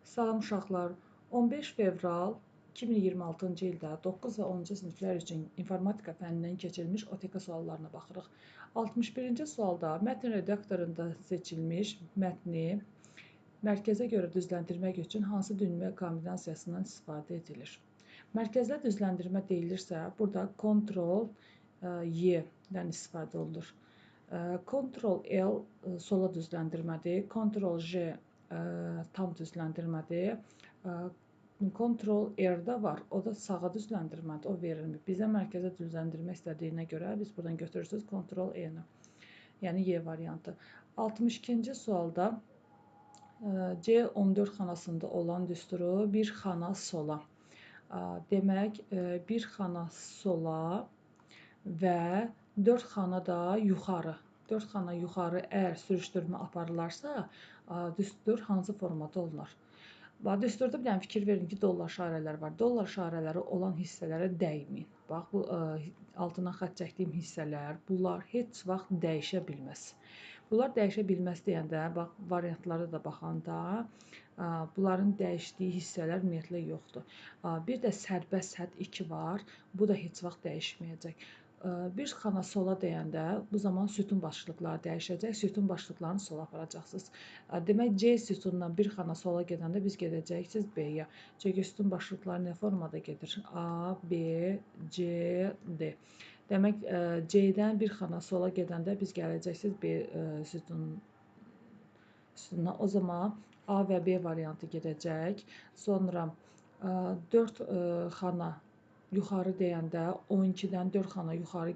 Salam uşaqlar, 15 fevral 2026-cı ildə 9 və 10-cu siniflər üçün informatika fənindən keçirilmiş OTK suallarına baxırıq. 61-ci sualda mətn redaktorunda seçilmiş mətni mərkəzə görə düzləndirmək üçün hansı düymə kombinasiyasından istifadə edilir? Mərkəzdə düzləndirmə deyilirsə, burada Ctrl Y-dən istifadə olunur. Ctrl L sola düzləndirmədir, Ctrl J tam düzləndirmədir. Ctrl R-də var, o da sağa düzləndirmədir, o verilmir. Bizə mərkəzə düzləndirmə istədiyinə görə biz buradan götürürsünüz Ctrl E-ni, yəni Y variantı. 62-ci sualda C14 xanasında olan düsturu bir xana sola. Demək, bir xana sola və 4 xana da yuxarı. 4 xana yuxarı əgər sürüşdürmə aparılarsa, düstur hansı formada olunar? Düsturda bir dənə fikir verin ki, dollar işarələri var. Dollar işarələri olan hissələrə dəyməyin. Bax, bu altına xətt çəkdiyim hissələr, bunlar heç vaxt dəyişə bilməz. Bunlar dəyişə bilməz deyəndə, bax, variantlara da baxanda, bunların dəyişdiyi hissələr ümumiyyətlə yoxdur. Bir də sərbəst hədd 2 var, bu da heç vaxt dəyişməyəcək. Bir xana sola deyəndə bu zaman sütun başlıqları dəyişəcək. Sütun başlıqlarını sola aparacaqsınız. Demək, C sütunundan bir xana sola gedəndə biz gedəcəksiniz B-yə. Çünki sütun başlıqları nə formada gedir? A, B, C, D. Demək, C-dən bir xana sola gedəndə biz gələcəksiniz B sütununa. O zaman A və B variantı gedəcək. Sonra 4 xana yuxarı deyəndə 12-dən 4 xana yuxarı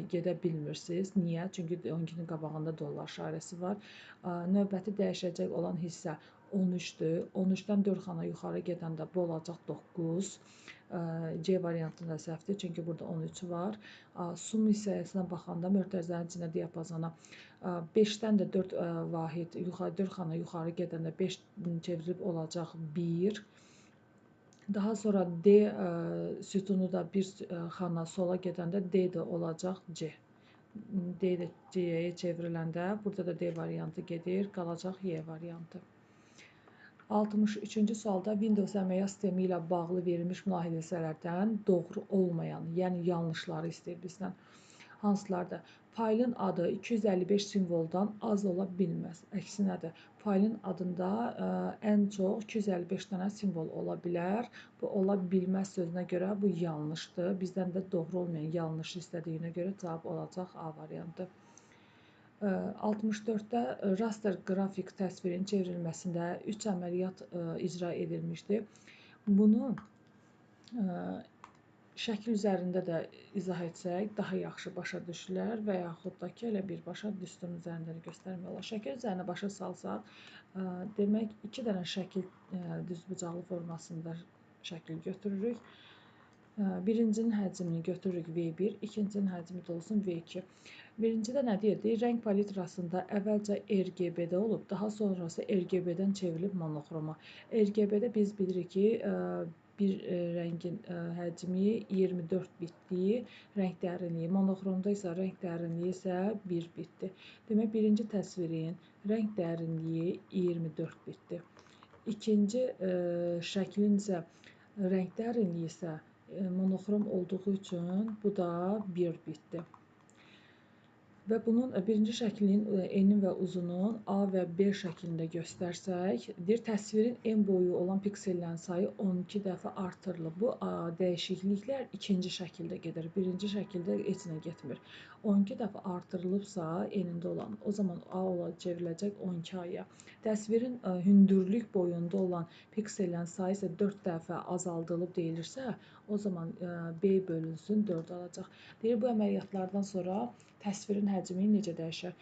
gedə bilmirsiniz. Niyə? Çünki 12-nin qabağında dollar işarəsi var. Növbəti dəyişəcək olan hissə 13-dür. 13-dən 4 xana yuxarı gedəndə bu olacaq 9. C variantında səhvdir, çünki burada 13 var. Sum hissəsinə baxanda mötərizənin içində diapazona 5-dən də 4 vahid yuxarı, 4 xana yuxarı gedəndə 5 çevrilib olacaq 1. Daha sonra D sütunu da bir xana sola gedəndə D də olacaq C. D də C-yə çevriləndə burada da D variantı gedir, qalacaq Y variantı. 63-cü sualda Windows əməliyyat sistemi ilə bağlı verilmiş mülahizələrdən doğru olmayan, yəni yanlışları istəyir bizdən. Hansılardır? Faylın adı 255 simvoldan az ola bilməz. Əksinədir. Faylın adında ən çox 255 dənə simvol ola bilər. Bu ola bilməz sözünə görə bu yanlışdır. Bizdən də doğru olmayan yanlış istədiyinə görə cavab olacaq A variantı. 64-də raster qrafik təsvirin çevrilməsində 3 əməliyyat icra edilmişdi. Bunu şəkil üzərində də izah etsək daha yaxşı başa düşülər və yaxud da ki, elə birbaşa düsturun üzərində də göstərmək olar. Şəkil üzərinə başa salsaq, demək 2 dənə şəkil düzbucaqlı formasında şəkil götürürük. Birincinin həcmini götürürük V1, ikincinin həcmi də olsun V2. Birincidə nə deyir? Deyir, rəng palitrasında əvvəlcə RGB-də olub, daha sonrası RGB-dən çevrilib monoxroma. RGB-də biz bilirik ki, bir rəngin həcmi 24 bitdir, rəng dərinliyi. Monoxromda isə rəng dərinliyi isə 1 bitdir. Demək, birinci təsvirin rəng dərinliyi 24 bitdir. İkinci şəklin isə rəng dərinliyi isə monoxrom olduğu üçün bu da 1 bitdir. Və bunun birinci şəklinin enin və uzunun A və B şəklində göstərsək, deyir, təsvirin en boyu olan piksellərin sayı 12 dəfə artırılıb. Bu dəyişikliklər ikinci şəkildə gedir. Birinci şəkildə heç nə getmir. 12 dəfə artırılıbsa enində olan, o zaman A çevriləcək 12 A-ya. Təsvirin hündürlük boyunda olan piksellərin sayı isə 4 dəfə azaldılıb deyilirsə, o zaman B bölünsün 4 alacaq. Deyir, bu əməliyyatlardan sonra təsvirin həcmi necə dəyişər?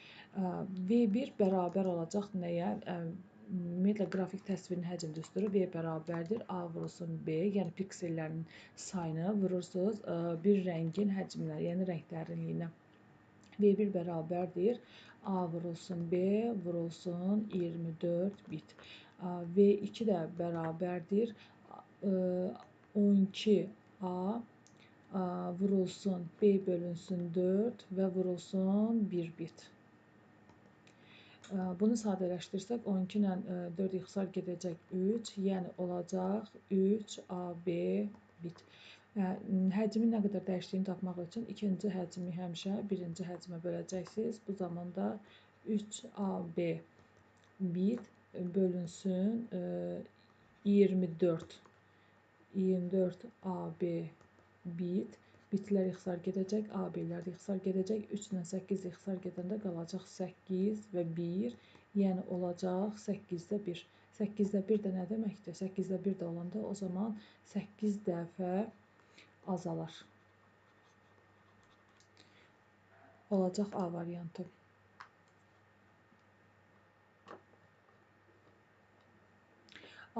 V1 bərabər olacaq nəyə? Ümumiyyətlə, qrafik təsvirin həcm düsturu V bərabərdir A vurulsun B, yəni piksellərin sayını vurursunuz bir rəngin həcminə, yəni rəng dərinliyinə. V1 bərabərdir A vurulsun B vurulsun 24 bit. V2 də bərabərdir 12 A vurulsun B bölünsün 4 və vurulsun 1 bit. Bunu sadələşdirsək 12 ilə 4 ixtisar gedəcək 3, yəni olacaq 3 AB bit. Həcmin nə qədər dəyişdiyini tapmaq üçün ikinci həcmi həmişə birinci həcmə böləcəksiniz. Bu zaman da 3 AB bit bölünsün 24. 24 AB bit. Bitlər ixtisar gedəcək, AB-lər də ixtisar gedəcək. 3 ilə 8 ixtisar gedəndə qalacaq 8 və 1, yəni olacaq 8-də 1. 8-də 1 də nə deməkdir? 8-də 1 də olanda o zaman 8 dəfə azalar. Olacaq A variantı.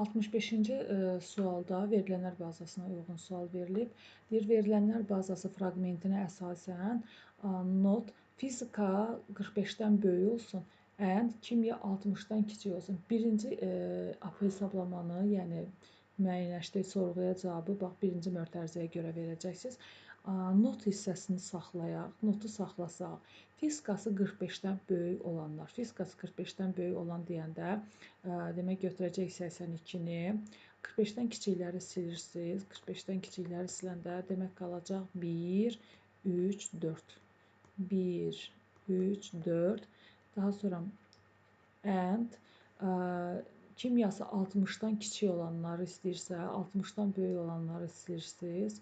65-ci sualda verilənlər bazasına uyğun sual verilib. Deyir, verilənlər bazası fraqmentinə əsasən not fizika 45-dən böyük olsun, and kimya 60-dan kiçik olsun. Birinci hesablamanı, yəni müəyyənləşdirib sorğuya cavabı bax birinci mötərizəyə görə verəcəksiniz. Not hissəsini saxlayaq, notu saxlasaq, fizikası 45-dən böyük olanlar, fizikası 45-dən böyük olan deyəndə, demək götürəcək 82-ni, 45-dən kiçikləri silirsiniz, 45-dən kiçikləri siləndə demək qalacaq 1, 3, 4, 1, 3, 4, daha sonra and, kimyası 60-dan kiçik olanları istəyirsə, 60-dan böyük olanları silirsiniz,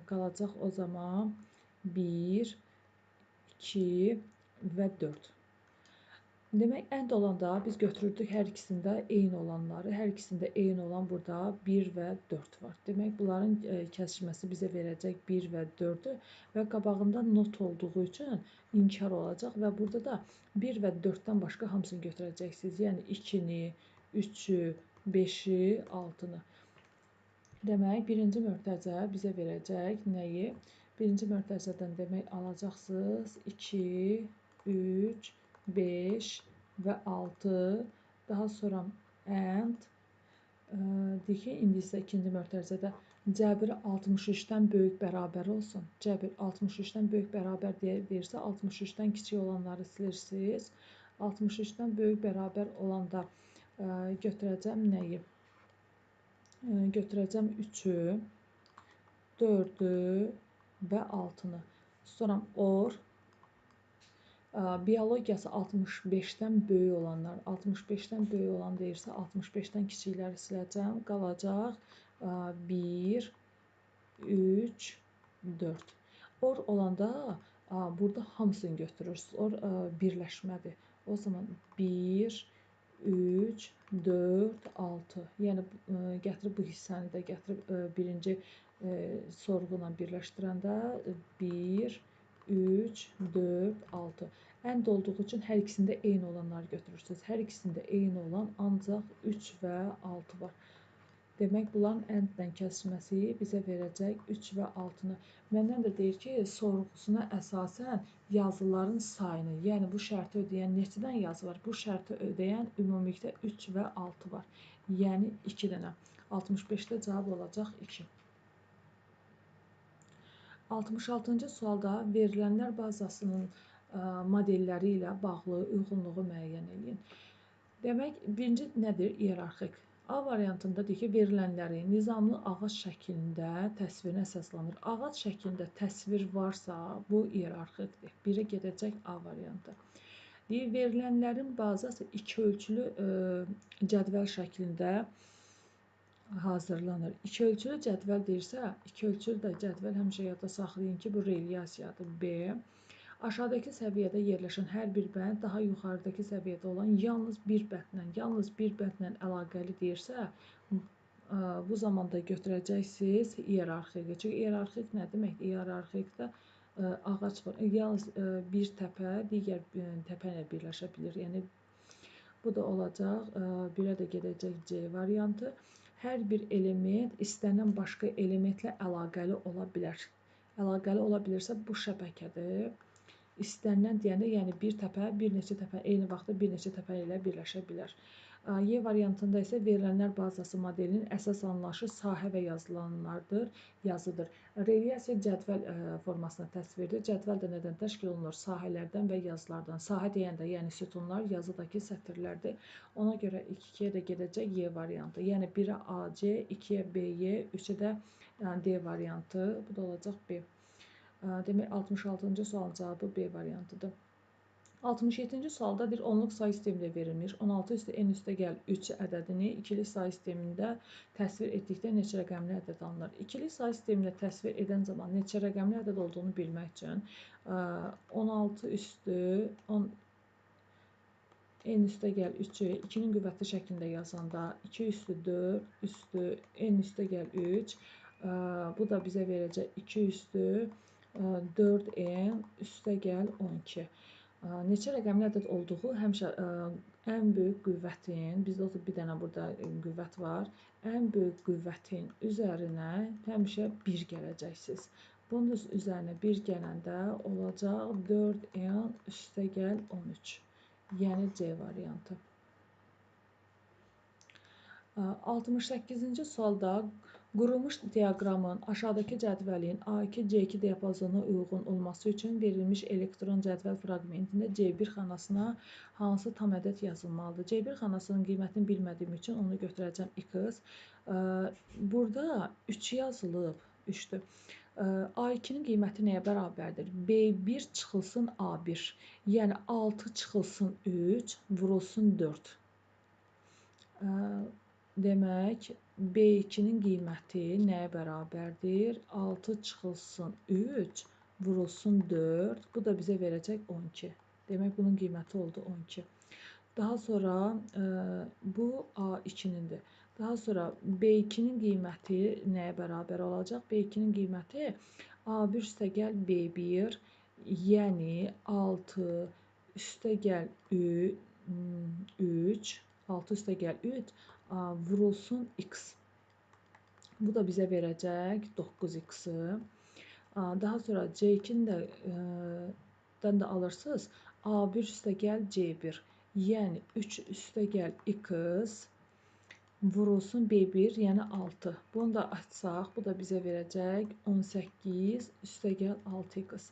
qalacaq o zaman 1, 2 və 4. Demək, and olanda biz götürürdük hər ikisində eyni olanları. Hər ikisində eyni olan burada 1 və 4 var. Demək, bunların kəsişməsi bizə verəcək 1 və 4-ü və qabağında not olduğu üçün inkar olacaq və burada da 1 və 4-dən başqa hamısını götürəcəksiniz. Yəni 2-ni, 3-ü, 5-i, 6-nı. Demək, birinci mötərizə bizə verəcək nəyi? Birinci mötərizədən demək alacaqsınız 2, 3, 5 və 6. Daha sonra and, deyir ki, indi isə ikinci mötərizədə cəbir 63-dən böyük bərabər olsun. Cəbir 63-dən böyük bərabər deyə deyirsə, 63-dən kiçik olanları silirsiniz. 63-dən böyük bərabər olanda götürəcəm nəyi? Götürəcəm 3-ü, 4-ü və 6-nı. Sonra or, biologiyası 65-dən böyük olanlar, 65-dən böyük olan deyirsə, 65-dən kiçikləri siləcəm, qalacaq 1, 3, 4. Or olanda burada hamısını götürürsünüz. Or birləşmədir. O zaman 1, 3, 4, 6. Yəni gətirib bu hissəni də gətirib birinci sorğu ilə birləşdirəndə 1, 3, 4, 6. And olduğu üçün hər ikisində eyni olanları götürürsünüz. Hər ikisində eyni olan ancaq 3 və 6 var. Demək, bunların andlə kəsişməsi bizə verəcək 3 və 6-nı. Məndən də deyir ki, sorğusuna əsasən yazıların sayını, yəni bu şərti ödəyən neçədən yazı var? Bu şərti ödəyən ümumilikdə 3 və 6 var. Yəni 2 dənə. 65-də cavab olacaq 2. 66-cı sualda verilənlər bazasının modelləri ilə bağlı uyğunluğu müəyyən eləyin. Demək, birinci nədir? İyerarxik. A variantında deyir ki, verilənləri nizamlı ağac şəklində təsvirinə əsaslanır. Ağac şəklində təsvir varsa, bu iyerarxikdir. 1-ə gedəcək A variantı. Deyir, verilənlərin bazası iki ölçülü cədvəl şəklində hazırlanır. İki ölçülü cədvəl deyirsə, iki ölçülü də cədvəl həmişə yadda saxlayın ki, bu relyasiyadır. B. Aşağıdakı səviyyədə yerləşən hər bir bənd daha yuxarıdakı səviyyədə olan yalnız bir bəndlə, əlaqəli deyirsə, bu zamanda götürəcəksiniz iyerarxiki. Çünki iyerarxik nə deməkdir? İyerarxikdə ağac var. Yalnız bir təpə digər təpə ilə birləşə bilir. Yəni bu da olacaq. Birə də gedəcək C variantı. Hər bir element istənilən başqa elementlə əlaqəli ola bilər. Əlaqəli ola bilirsə, bu şəbəkədir. İstənilən deyəndə, yəni bir təpə, bir neçə təpə, eyni vaxtda bir neçə təpə ilə birləşə bilər. Y variantında isə verilənlər bazası modelinin əsas anlayışı sahə və yazılanlardır, yazıdır. Relyasiya cədvəl formasında təsvirdir. Cədvəl də nədən təşkil olunur? Sahələrdən və yazılardan. Sahə deyəndə, yəni sütunlar, yazıdakı sətirlərdir. Ona görə 2-yə də gedəcək Y variantı. Yəni 1-ə AC, 2-yə BY, 3-ə də D variantı. Bu da olacaq B. Demək, 66-cı sualın cavabı B variantıdır. 67-ci sualda bir onluq sayı sistemində verilmiş 16 üstə n üstə gəl 3 ədədini ikili sayı sistemində təsvir etdikdə neçə rəqəmli ədəd alınır? İkili sayı sistemində təsvir edən zaman neçə rəqəmli ədəd olduğunu bilmək üçün 16 üstü 10 n üstə gəl 3-ü 2-nin qüvvəti şəklində yazanda 2 üstü 4 üstü n üstə gəl 3, bu da bizə verəcək 2 üstü 4n üstə gəl 12. Neçə rəqəmli ədəd olduğu həmişə ən böyük qüvvətin, bizdə olsa bir dənə burada qüvvət var, ən böyük qüvvətin üzərinə həmişə 1 gələcəksiniz. Bunun üzərinə 1 gələndə olacaq 4n üstə gəl 13, yəni C variantı. 68-ci sualda qurulmuş diaqramın aşağıdakı cədvəlin A2, C2 diapazonuna uyğun olması üçün verilmiş elektron cədvəl fraqmentində C1 xanasına hansı tam ədəd yazılmalıdır? C1 xanasının qiymətini bilmədiyim üçün onu götürəcəm x. Burada 3 yazılıb, 3-dür. A2-nin qiyməti nəyə bərabərdir? B1 çıxılsın A1, yəni 6 çıxılsın 3, vurulsun 4. Demək, B2-nin qiyməti nəyə bərabərdir? 6 çıxılsın 3, vurulsun 4. Bu da bizə verəcək 12. Demək, bunun qiyməti oldu 12. Daha sonra bu A2-nindir. Daha sonra B2-nin qiyməti nəyə bərabər olacaq? B2-nin qiyməti A1 üstə gəl B1, yəni 6 üstə gəl 3, 6 üstə gəl 3, vurulsun x. Bu da bizə verəcək 9x-i. Daha sonra C2-ni də alırsınız. A1 üstə gəl C1, yəni 3 üstə gəl x vurulsun B1, yəni 6. Bunu da açsaq, bu da bizə verəcək 18 üstə gəl 6x.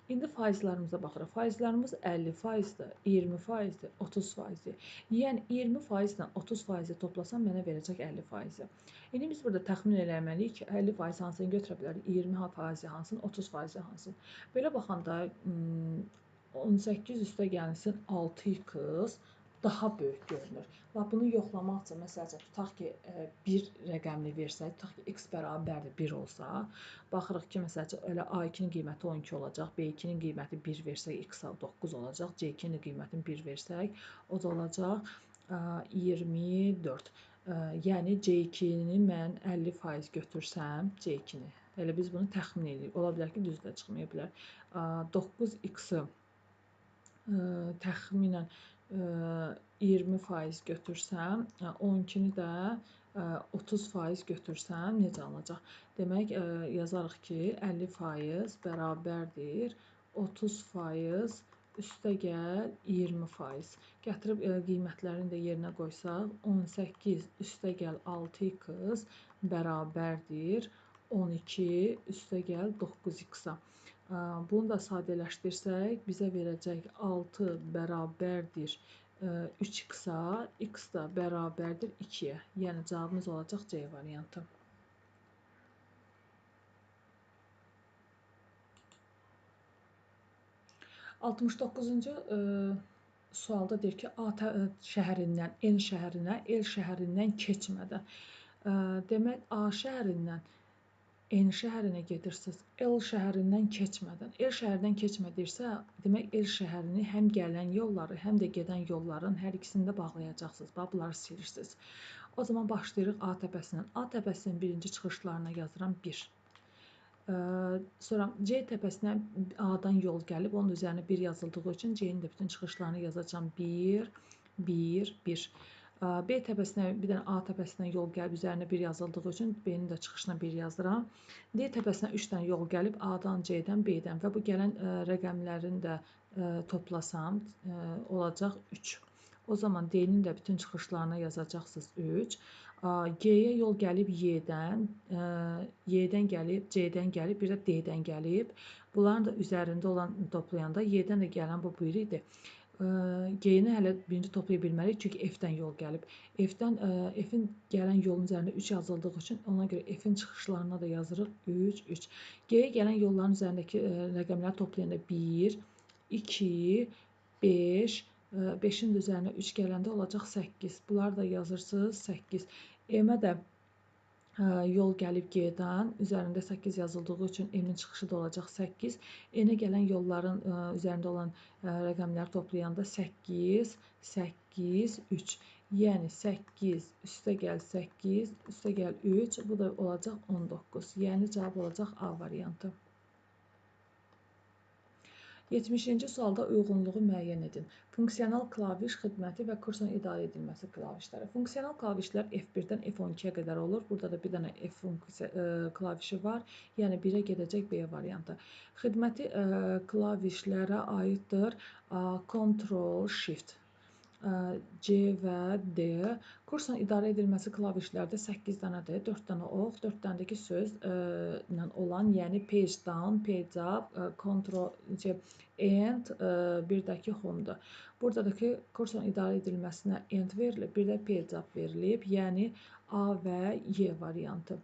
İndi faizlarımıza baxırıq. Faizlarımız 50%-dir, 20%-dir, 30%-dir. Yəni 20% ilə 30%-i toplasam mənə verəcək 50%-i. İndi biz burada təxmin eləməliyik ki, 50% hansını götürə bilərik, 20% hansını, 30% hansını. Belə baxanda 18 üstə gəlsin 6x daha böyük görünür. Bax, bunu yoxlamaq üçün, məsəl üçün, tutaq ki, bir rəqəmli versək, tutaq ki, x bərabərdir 1 olsa, baxırıq ki, məsəl üçün, elə A2-nin qiyməti 12 olacaq, B2-nin qiyməti 1 versək, x 9 olacaq, C2-nin qiymətini 1 versək, o da olacaq 24. Yəni, C2-ni mən 50% götürsəm, C2-ni, elə biz bunu təxmin edirik. Ola bilər ki, düz də çıxmaya bilər. 9x-i təxminən 20% götürsəm, 12-ni də 30% götürsəm necə alınacaq? Demək, yazarıq ki, 50% bərabərdir 30% üstə gəl 20%. Gətirib qiymətlərini də yerinə qoysaq, 18 üstə gəl 6x bərabərdir 12 üstə gəl 9x-a. Bunu da sadələşdirsək, bizə verəcək 6 bərabərdir 3x-a, x da bərabərdir 2-yə. Yəni, cavabımız olacaq C variantı. 69-cu sualda deyir ki, A şəhərindən N şəhərinə, L şəhərindən keçmədən. Demək, A şəhərindən N şəhərinə gedirsiniz, L şəhərindən keçmədən. L şəhərindən keçmədirsə, demək L şəhərini həm gələn yolları, həm də gedən yolların hər ikisini də bağlayacaqsınız. Bax, bunları silirsiniz. O zaman başlayırıq A təpəsindən. A təpəsinin birinci çıxışlarına yazıram 1. Sonra C təpəsinə A-dan yol gəlib, onun üzərinə 1 yazıldığı üçün C-nin də bütün çıxışlarını yazacağam 1, 1, 1. B təpəsinə, bir dənə A təpəsinə yol gəlib, üzərinə 1 yazıldığı üçün B-nin də çıxışına 1 yazıram. D təpəsinə 3 dənə yol gəlib, A-dan, C-dən, B-dən və bu gələn rəqəmlərin də toplasam olacaq 3. O zaman D-nin də bütün çıxışlarına yazacaqsınız 3. G-yə yol gəlib Y-dən, Y-dən gəlib, C-dən gəlib, bir də D-dən gəlib. Bunların da üzərində olan toplayanda Y-dən də gələn bu 1 idi. G-ni hələ birinci toplaya bilməliyik, çünki F-dən yol gəlib. F-in gələn yolun üzərində 3 yazıldığı üçün ona görə F-in çıxışlarına da yazırıq 3, 3. G-yə gələn yolların üzərindəki rəqəmləri toplayanda 1, 2, 5, 5-in də üzərinə 3 gələndə olacaq 8. Bunları da yazırsınız 8. M-ə də yol gəlib G-dən, üzərində 8 yazıldığı üçün M-in çıxışı da olacaq 8. N-ə gələn yolların üzərində olan rəqəmləri toplayanda 8, 8, 3. Yəni 8, üstə gəl 8, üstə gəl 3. Bu da olacaq 19. Yəni cavab olacaq A variantı. 70-ci sualda uyğunluğu müəyyən edin. Funksional klaviş xidməti və kursun idarə edilməsi klavişləri. Funksional klavişlər F1-dən F12-yə qədər olur. Burada da bir dənə F klavişi var. Yəni 1-ə gedəcək B variantı. Xidməti klavişlərə aiddir. Ctrl, Shift, C və D. Kursun idarə edilməsi klavişlərdə 8 dənədir. 4 dənə ox, 4 dənə də ki sözlə olan, yəni page down, page up, Ctrl, End, bir də ki home-dur. Burada da ki kursun idarə edilməsinə End verilib, bir də page up verilib, yəni A və Y variantı.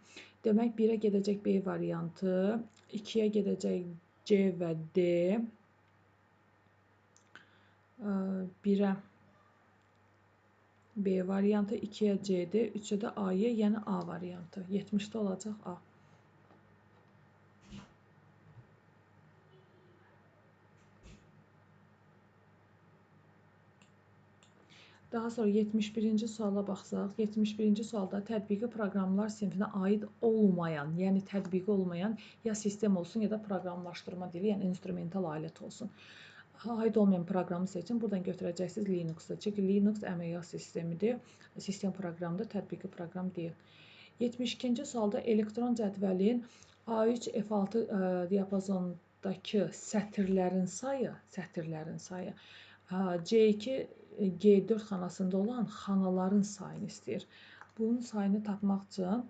Demək 1-ə gedəcək B variantı, 2-yə gedəcək C və D, 1-ə B variantı, 2-yə C-dir, 3-ə də A-yə, yəni A variantı. 70-də olacaq A. Daha sonra 71-ci suala baxsaq, 71-ci sualda tətbiqi proqramlar sinfinə aid olmayan, yəni tətbiqi olmayan ya sistem olsun, ya da proqramlaşdırma dili, yəni instrumental alət olsun. Aid olmayan proqramı seçin. Buradan götürəcəksiniz Linux-u. Çünki Linux əməliyyat sistemidir. Sistem proqramıdır, tətbiqi proqram deyil. 72-ci sualda elektron cədvəlin A3, F6 diapazondakı sətirlərin sayı, C2, G4 xanasında olan xanaların sayını istəyir. Bunun sayını tapmaq üçün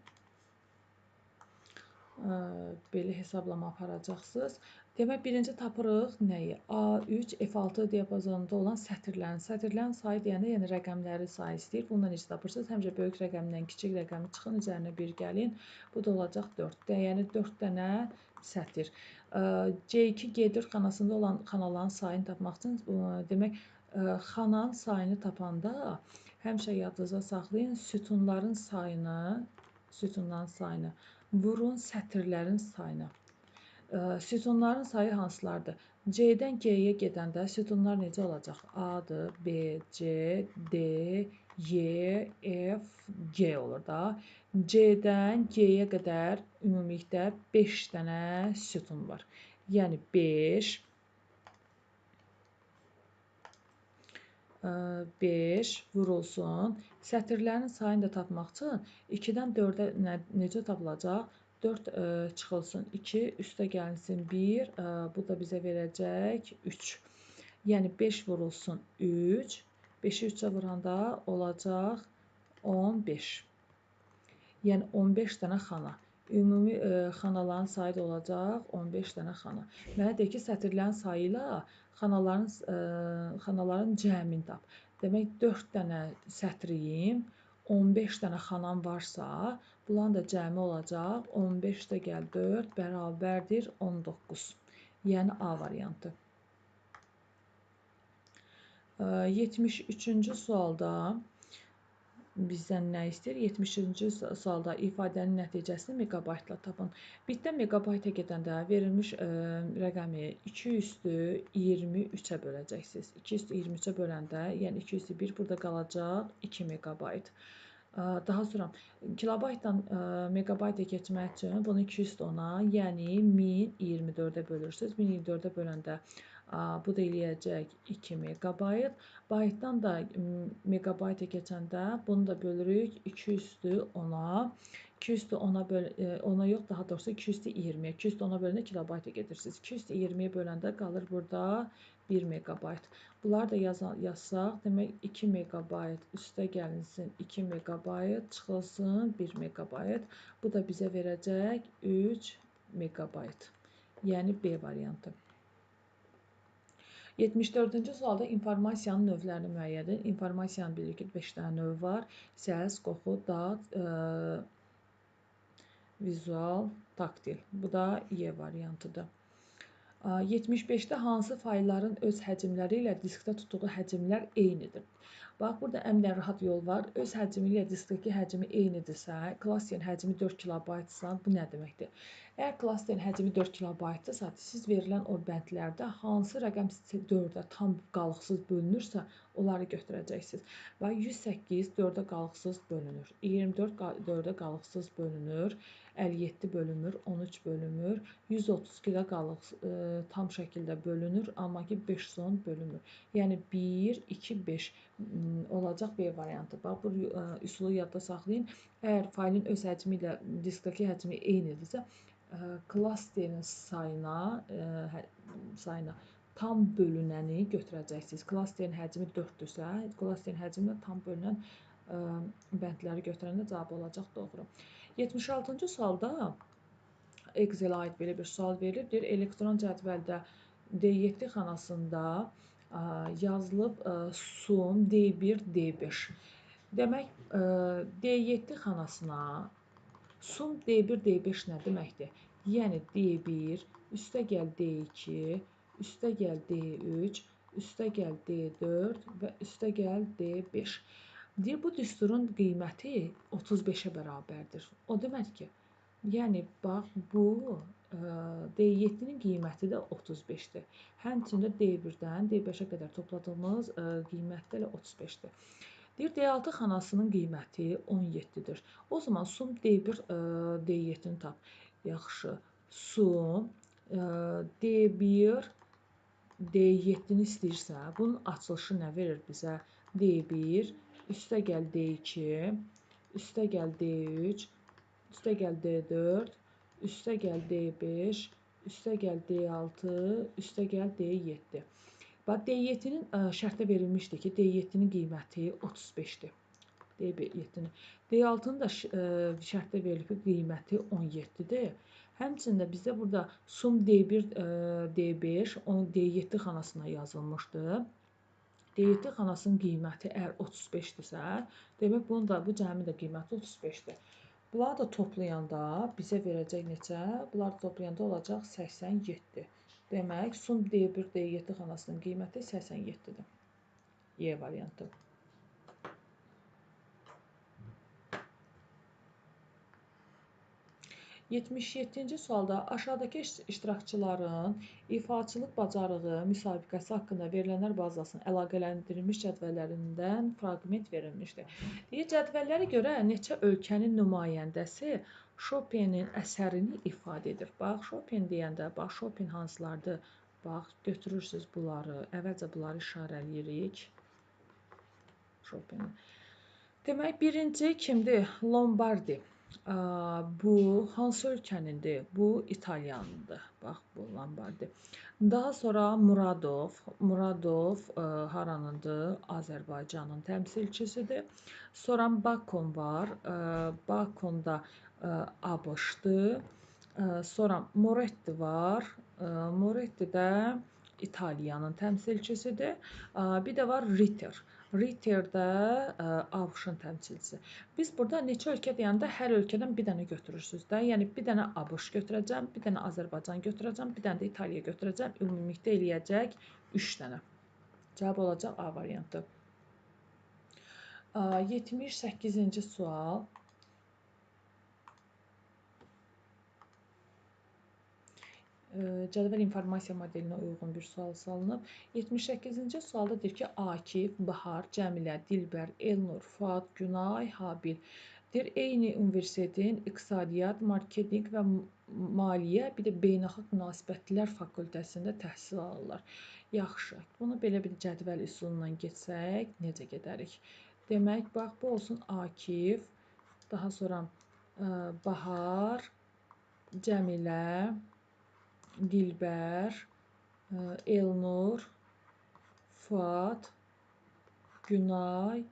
belə hesablama aparacaqsınız. Demək, birinci tapırıq nəyi? A3, F6 diapazonunda olan sətirlərin. Sətirlərin sayı deyəndə, yəni rəqəmləri sayı istəyir. Bundan necə tapırsınız? Həmcə böyük rəqəmdən kiçik rəqəmi çıxın, üzərinə 1 gəlin. Bu da olacaq 4. Yəni 4 dənə sətir. C2, G4 xanasında olan xanaların sayını tapmaq üçün, demək, xananın sayını tapanda həmişə yadınıza saxlayın, sütunların sayını, vurun sətirlərin sayını. Sütunların sayı hansılardır? C-dən G-yə gedəndə sütunlar necə olacaq? A-dır, B, C, D, Y, F, G olur da. C-dən G-yə qədər ümumilikdə 5 dənə sütun var. Yəni 5, 5 vurulsun. Sətirlərin sayını da tapmaq üçün 2-dən 4-ə necə tapılacaq? 4 çıxılsın 2, üstə gəlinsin 1, bu da bizə verəcək 3. Yəni 5 vurulsun 3, 5-i 3-ə vuranda olacaq 15. Yəni 15 dənə xana. Ümumi xanaların sayı da olacaq 15 dənə xana. Mənə deyir ki, sətirlərin sayı ilə xanaların cəmini tap. Demək, 4 dənə sətriyim, 15 dənə xanam varsa, bunların da cəmi olacaq 15 də gəl 4 bərabərdir 19. Yəni A variantı. 73-cü sualda bizdən nə istəyir? 73-cü sualda ifadənin nəticəsini meqabaytla tapın. Bitdən meqabayta gedəndə verilmiş rəqəmi 2 üstü 23-ə böləcəksiniz. 2 üstü 23-ə böləndə, yəni 2 üstü 1 burada qalacaq 2 meqabayt. Daha sonra kilobaytdan meqabayta keçmək üçün bunu 2 üstü 10-a, yəni 1024-ə bölürsünüz. 1024-ə böləndə Bu da eləyəcək 2 meqabayt. Baytdan da meqabayta keçəndə bunu da bölürük 2 üstü 10-a. 2 üstü 10-a yox, daha doğrusu 2 üstü 20-yə. 2 üstü 10-a böləndə kilobayta gedirsiniz. 2 üstü 20-yə böləndə qalır burada 1 meqabayt. Bunları da yazsaq, demək 2 meqabayt üstə gəlinsin 2 meqabayt, çıxılsın 1 meqabayt. Bu da bizə verəcək 3 meqabayt. Yəni B variantı. 74-cü sualda informasiyanın növlərini müəyyən edin. İnformasiyanın bilirik ki, 5 dənə növü var. Səs, qoxu, dad, vizual, taktil. Bu da Y variantıdır. 75-də hansı faylların öz həcmləri ilə diskdə tutduğu həcmlər eynidir? Bax, burada ən rahat yol var. Öz həcmi ilə diskdəki həcmi eynidirsə, klasterin həcmi 4 kilobaytsa, bu nə deməkdir? Əgər klasterin həcmi 4 kilobaytdırsa, siz verilən o bəndlərdə hansı rəqəm 4-ə tam qalıqsız bölünürsə, onları götürəcəksiniz. Və 108 4-ə qalıqsız bölünür, 24 4-ə qalıqsız bölünür, 57 bölünür, 13 bölünür, 132 də tam şəkildə bölünür, amma ki 510 bölünmür. Yəni 1, 2, 5 olacaq B variantı. Bax, bu üsulu yadda saxlayın. Əgər faylin öz həcmi ilə diskdəki həcmi eynidirsə, klasterin sayına tam bölünəni götürəcəksiniz. Klasterin həcmi 4-dürsə, klasterin həcminə tam bölünən bəndləri götürəndə cavab olacaq doğru. 76-cı sualda Excel-ə aid belə bir sual verilib. Deyir, elektron cədvəldə D7 xanasında yazılıb sum D1, D5. Demək, D7 xanasına sum D1, D5 nə deməkdir? Yəni D1, üstə gəl D2, üstə gəl D3, üstə gəl D4 və üstə gəl D5. Deyir, bu düsturun qiyməti 35-ə bərabərdir. O demək ki, yəni bax, bu D7-nin qiyməti də 35-dir. Həmçində D1-dən D5-ə qədər topladığımız qiymət də elə 35-dir. Deyir, D6 xanasının qiyməti 17-dir. O zaman sum D1, D7-ni tap. Yaxşı, sum D1, D7-ni istəyirsə, bunun açılışı nə verir bizə? D1, üstə gəl D2, üstə gəl D3, üstə gəl D4, üstə gəl D5, üstə gəl D6, üstə gəl D7. Bax, D7-nin şərtdə verilmişdi ki, D7-nin qiyməti 35-dir. D7-nin. D6-nın da şərtdə verilib ki, qiyməti 17-dir. Həmçində bizdə burada sum D1, D5, D7 xanasına yazılmışdı. D7 xanasının qiyməti əgər 35-dirsə, demək bunun da, bu cəmin də qiyməti 35-dir. Bunları da toplayanda bizə verəcək neçə? Bunları toplayanda olacaq 87. Demək, sum D1, D7 xanasının qiyməti 87-dir. Y variantı. 77-ci sualda aşağıdakı iştirakçıların ifaçılıq bacarığı müsabiqəsi haqqında verilənlər bazasının əlaqələndirilmiş cədvəllərindən fraqment verilmişdir. Deyir, cədvəllərə görə neçə ölkənin nümayəndəsi Chopinin əsərini ifadə edir. Bax, Chopin deyəndə, bax, Chopin hansılardır? Bax, götürürsünüz bunları, əvvəlcə bunları işarələyirik. Chopin. Demək, birinci kimdir? Lombardi. Bu hansı ölkənindir? Bu İtalyandır. Bax, bu Lombardi. Daha sonra Muradov. Muradov haranındır? Azərbaycanın təmsilçisidir. Sonra Bakon var. Bakon da ABŞ-dır. Sonra Moretti var. Moretti də İtaliyanın təmsilçisidir. Bir də var Ritter. Ritter də ABŞ-ın təmsilçisi. Biz burada neçə ölkə deyəndə hər ölkədən bir dənə götürürsünüz də. Yəni bir dənə ABŞ götürəcəm, bir dənə Azərbaycan götürəcəm, bir dənə də İtaliya götürəcəm. Ümumilikdə eləyəcək 3 dənə. Cavab olacaq A variantı. 78-ci sual. Cədvəl informasiya modelinə uyğun bir sual salınıb. 78-ci sualda deyir ki, Akif, Bahar, Cəmilə, Dilbər, Elnur, Fuad, Günay, Habil. Deyir, eyni universitetin iqtisadiyyat, marketinq və maliyyə, bir də beynəlxalq münasibətlər fakültəsində təhsil alırlar. Yaxşı, bunu belə bir cədvəl üsulundan getsək, necə gedərik? Demək, bax, bu olsun Akif, daha sonra Bahar, Cəmilə, Dilbər, Elnur, Fuad, Günay,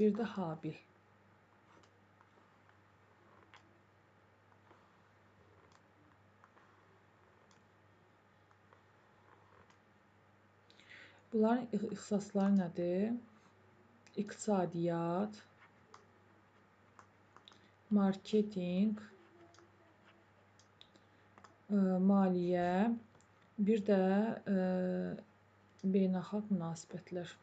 bir də Habil. Bunların ixtisasları nədir? İqtisadiyyat, marketinq, maliyyə, bir də beynəlxalq münasibətlər.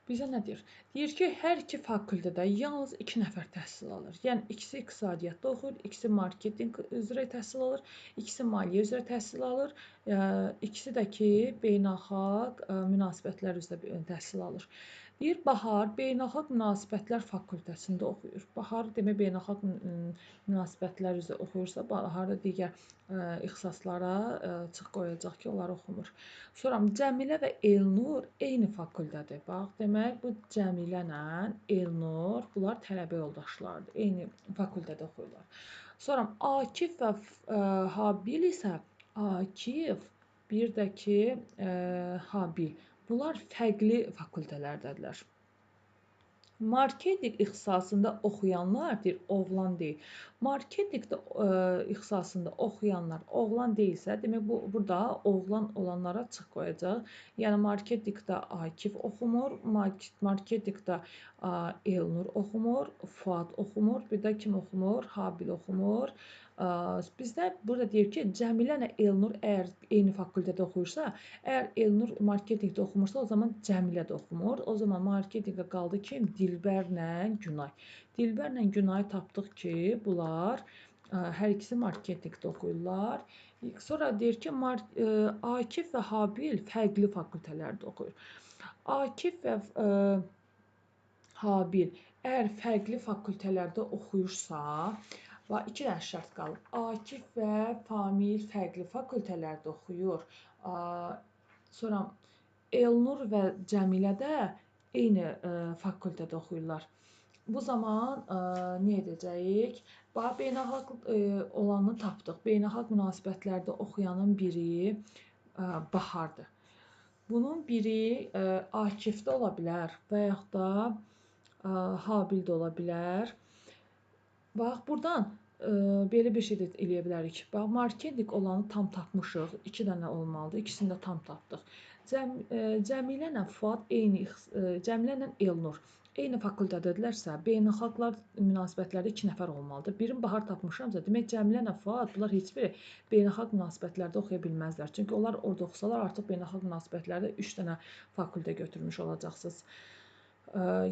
Bizə nə deyir? Deyir ki, hər iki fakültədə yalnız 2 nəfər təhsil alır. Yəni, ikisi iqtisadiyyatda oxuyur, ikisi marketinq üzrə təhsil alır, ikisi maliyyə üzrə təhsil alır, ikisi də ki, beynəlxalq münasibətlər üzrə təhsil alır. Deyir, Bahar beynəlxalq münasibətlər fakültəsində oxuyur. Bahar demək, beynəlxalq münasibətlər üzrə oxuyursa, Bahar da digər ixtisaslara çıx qoyacaq ki, onlar oxumur. Sonra Cəmilə və Elnur eyni fakültədir. Bax, demək, bu Cəmilə ilə Elnur, bunlar tələbə yoldaşlarıdır. Eyni fakültədə oxuyurlar. Sonra Akif və Habil isə Akif, bir də ki, Habil. Bunlar fərqli fakültələrdədirlər. Marketinq ixtisasında oxuyanlar, deyir, oğlan deyil. Marketinqdə ixtisasında oxuyanlar oğlan deyilsə, demək, burada oğlan olanlara çıx qoyacaq. Yəni, marketinqdə Akif oxumur, marketinqdə Elnur oxumur, Fuad oxumur, bir də kim oxumur? Habil oxumur. Bizdə burada deyir ki, Cəmilə ilə Elnur əgər eyni fakültədə oxuyursa, əgər Elnur marketinqdə oxumursa, o zaman Cəmilə də oxumur. O zaman marketinqdə qaldı kim? Dilbərlə Günay. Dilbərlə Günayı tapdıq ki, bunlar hər ikisi marketinqdə oxuyurlar. Sonra deyir ki, Akif və Habil fərqli fakültələrdə oxuyur. Akif və Habil əgər fərqli fakültələrdə oxuyursa, bax, iki dənə şərt qalıb. Akif və Famil fərqli fakültələrdə oxuyur. Sonra Elnur və Cəmilə də eyni fakültədə oxuyurlar. Bu zaman nə edəcəyik? Bax, beynəlxalq olanı tapdıq. Beynəlxalq münasibətlərdə oxuyanın biri Bahardır. Bunun biri Akifdə ola bilər və yaxud da Habildə ola bilər. Bax, buradan belə bir şey də eləyə bilərik. Bax, marketinq olanı tam tapmışıq. 2 dənə olmalıdır. İkisini də tam tapdıq. Cəmilə ilə Fuad eyni, Cəmilə ilə Elnur eyni fakültədədirlərsə, beynəlxalqlar münasibətlərdə 2 nəfər olmalıdır. Birini Bahar tapmışamsa, demək Cəmilə ilə Fuad, bunlar heç biri beynəlxalq münasibətlərdə oxuya bilməzlər. Çünki onlar orada oxusalar, artıq beynəlxalq münasibətlərdə 3 dənə fakültə götürmüş olacaqsınız.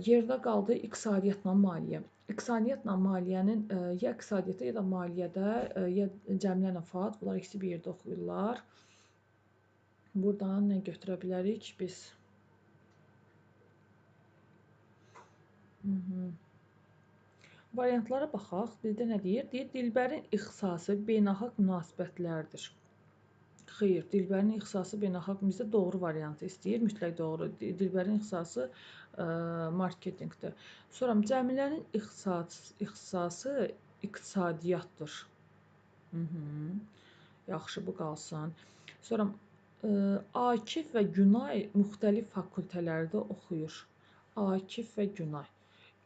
Yerdə qaldı iqtisadiyyatla maliyyə. İqtisadiyyatla maliyyənin ya iqtisadiyyatda ya da maliyyədə ya Cəmilə ilə Fuad, bunlar ikisi bir yerdə oxuyurlar. Buradan nə götürə bilərik biz? Variantlara baxaq. Bizdə nə deyir? Deyir, Dilbərin ixtisası beynəlxalq münasibətlərdir. Xeyr, Dilbərin ixtisası beynəlxalq bizdə doğru variantı istəyir, mütləq doğru. Dilbərin ixtisası marketinqdir. Sonra Cəmilənin ixtisası iqtisadiyyatdır. Yaxşı, bu qalsın. Sonra Akif və Günay müxtəlif fakültələrdə oxuyur. Akif və Günay.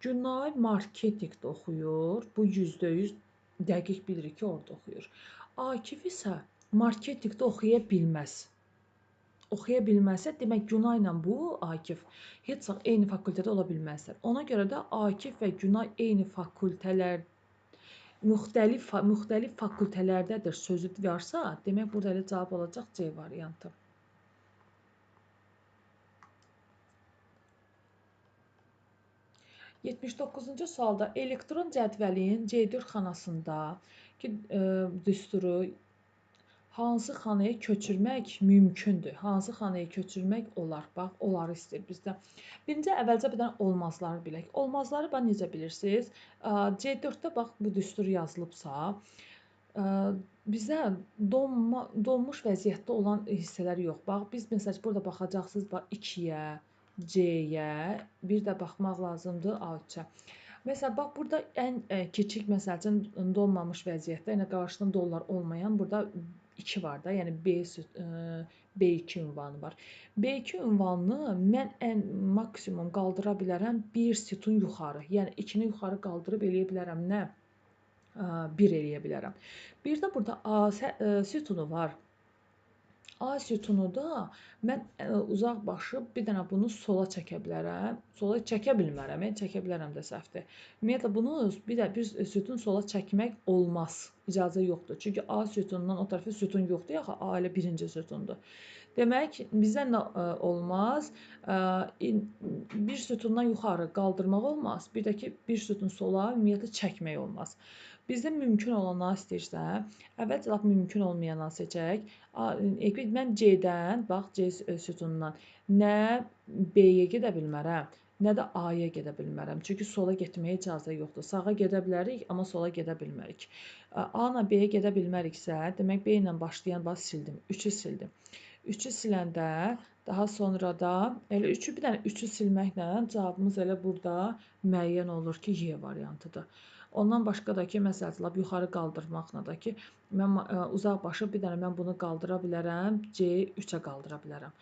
Günay marketinqdə oxuyur. Bu %100 dəqiq bilirik ki, orada oxuyur. Akif isə marketinqdə oxuya bilməz. Oxuya bilməzsə, demək Günay ilə bu Akif heç vaxt eyni fakültədə ola bilməzlər. Ona görə də Akif və Günay eyni fakültələr, müxtəlif fakültələrdədir sözü varsa, demək burada elə cavab olacaq C variantı. 79-cu sualda elektron cədvəlin C4 xanasında ki, düsturu hansı xanaya köçürmək mümkündür? Hansı xanaya köçürmək olar? Bax, onları istəyir bizdə. Birinci, əvvəlcə bir dənə olmazları bilək. Olmazları bax, necə bilirsiniz? C4-də bax, bu düstur yazılıbsa, bizə donmuş vəziyyətdə olan hissələr yox. Bax, biz məsələn, burada baxacaqsınız, bax, 2-yə, C-yə, bir də baxmaq lazımdır A3-ə. Məsələn, bax, burada ən kiçik, məsəl üçün, donmamış vəziyyətdə, yəni qarşıdan dollar olmayan, burada 2 var da, yəni B2 ünvanı var. B2 ünvanını mən ən maksimum qaldıra bilərəm bir sütun yuxarı. Yəni 2-ni yuxarı qaldırıb eləyə bilərəm nə? 1 eləyə bilərəm. Bir də burada A sütunu var. A sütunu da mən uzaq başı bir dənə bunu sola çəkə bilərəm. Sola çəkə bilmərəm, yəni çəkə bilərəm də səhvdir. Ümumiyyətlə, bunu bir də bir sütun sola çəkmək olmaz. İcazə yoxdur. Çünki A sütunundan o tərəfə sütun yoxdur. Yaxı, A elə birinci sütundur. Demək, bizə nə olmaz? Bir sütundan yuxarı qaldırmaq olmaz. Bir də ki, bir sütun sola ümumiyyətlə çəkmək olmaz. Bizdə mümkün olanları istəyirsə, əvvəlcə lap mümkün olmayanları seçək. Mən C-dən, bax, C sütunundan nə B-yə gedə bilmərəm, nə də A-ya gedə bilmərəm. Çünki sola getməyə icazə yoxdur. Sağa gedə bilərik, amma sola gedə bilmərik. A ilə B-yə gedə bilməriksə, demək, B ilə başlayan, bax, sildim, 3-ü sildim. 3-ü siləndə, daha sonra da, elə 3-ü, bir dənə 3-ü silməklə cavabımız elə burada müəyyən olur ki, Y variantıdır. Ondan başqa da ki, məsələn, lap yuxarı qaldırmaqla da ki, mən uzaq başı bir dənə mən bunu qaldıra bilərəm, C3-ə qaldıra bilərəm.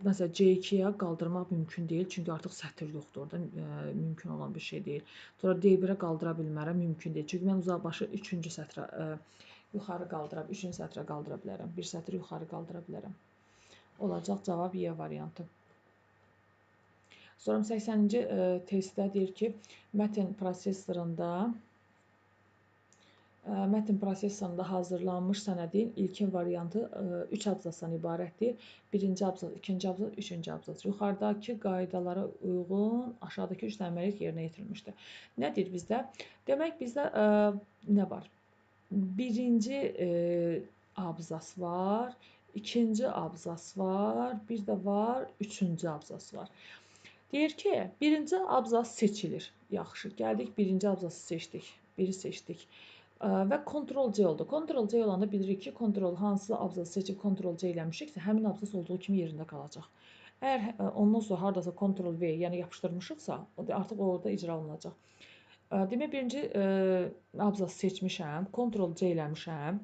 Məsələn, C2-yə qaldırmaq mümkün deyil, çünki artıq sətir yoxdur orada, mümkün olan bir şey deyil. Sonra D1-ə qaldıra bilmərəm, mümkün deyil. Çünki mən uzaq başı 3-cü sətrə yuxarı qaldıra, 3-cü sətrə qaldıra bilərəm, bir sətri yuxarı qaldıra bilərəm. Olacaq cavab Y variantı. Sonra 80-ci testdə deyir ki, mətn prosessorunda hazırlanmış sənədin ilkin variantı 3 abzasdan ibarətdir. Birinci abzas, ikinci abzas, üçüncü abzas. Yuxarıdakı qaydalara uyğun aşağıdakı 3 əməliyyat yerinə yetirilmişdir. Nə deyir bizdə? Demək, bizdə nə var? Birinci abzas var, ikinci abzas var, bir də var, üçüncü abzas var. Deyir ki, birinci abzas seçilir. Yaxşı, gəldik, birinci abzası seçdik. Biri seçdik. Və Ctrl-C oldu. Ctrl-C olanda bilirik ki, hansı abzası seçib Ctrl-C eləmişiksə, həmin abzas olduğu kimi yerində qalacaq. Əgər ondan sonra haradasa Ctrl-V, yəni yapışdırmışıqsa, artıq orada icra olunacaq. Demək, birinci abzası seçmişəm, Ctrl-C eləmişəm.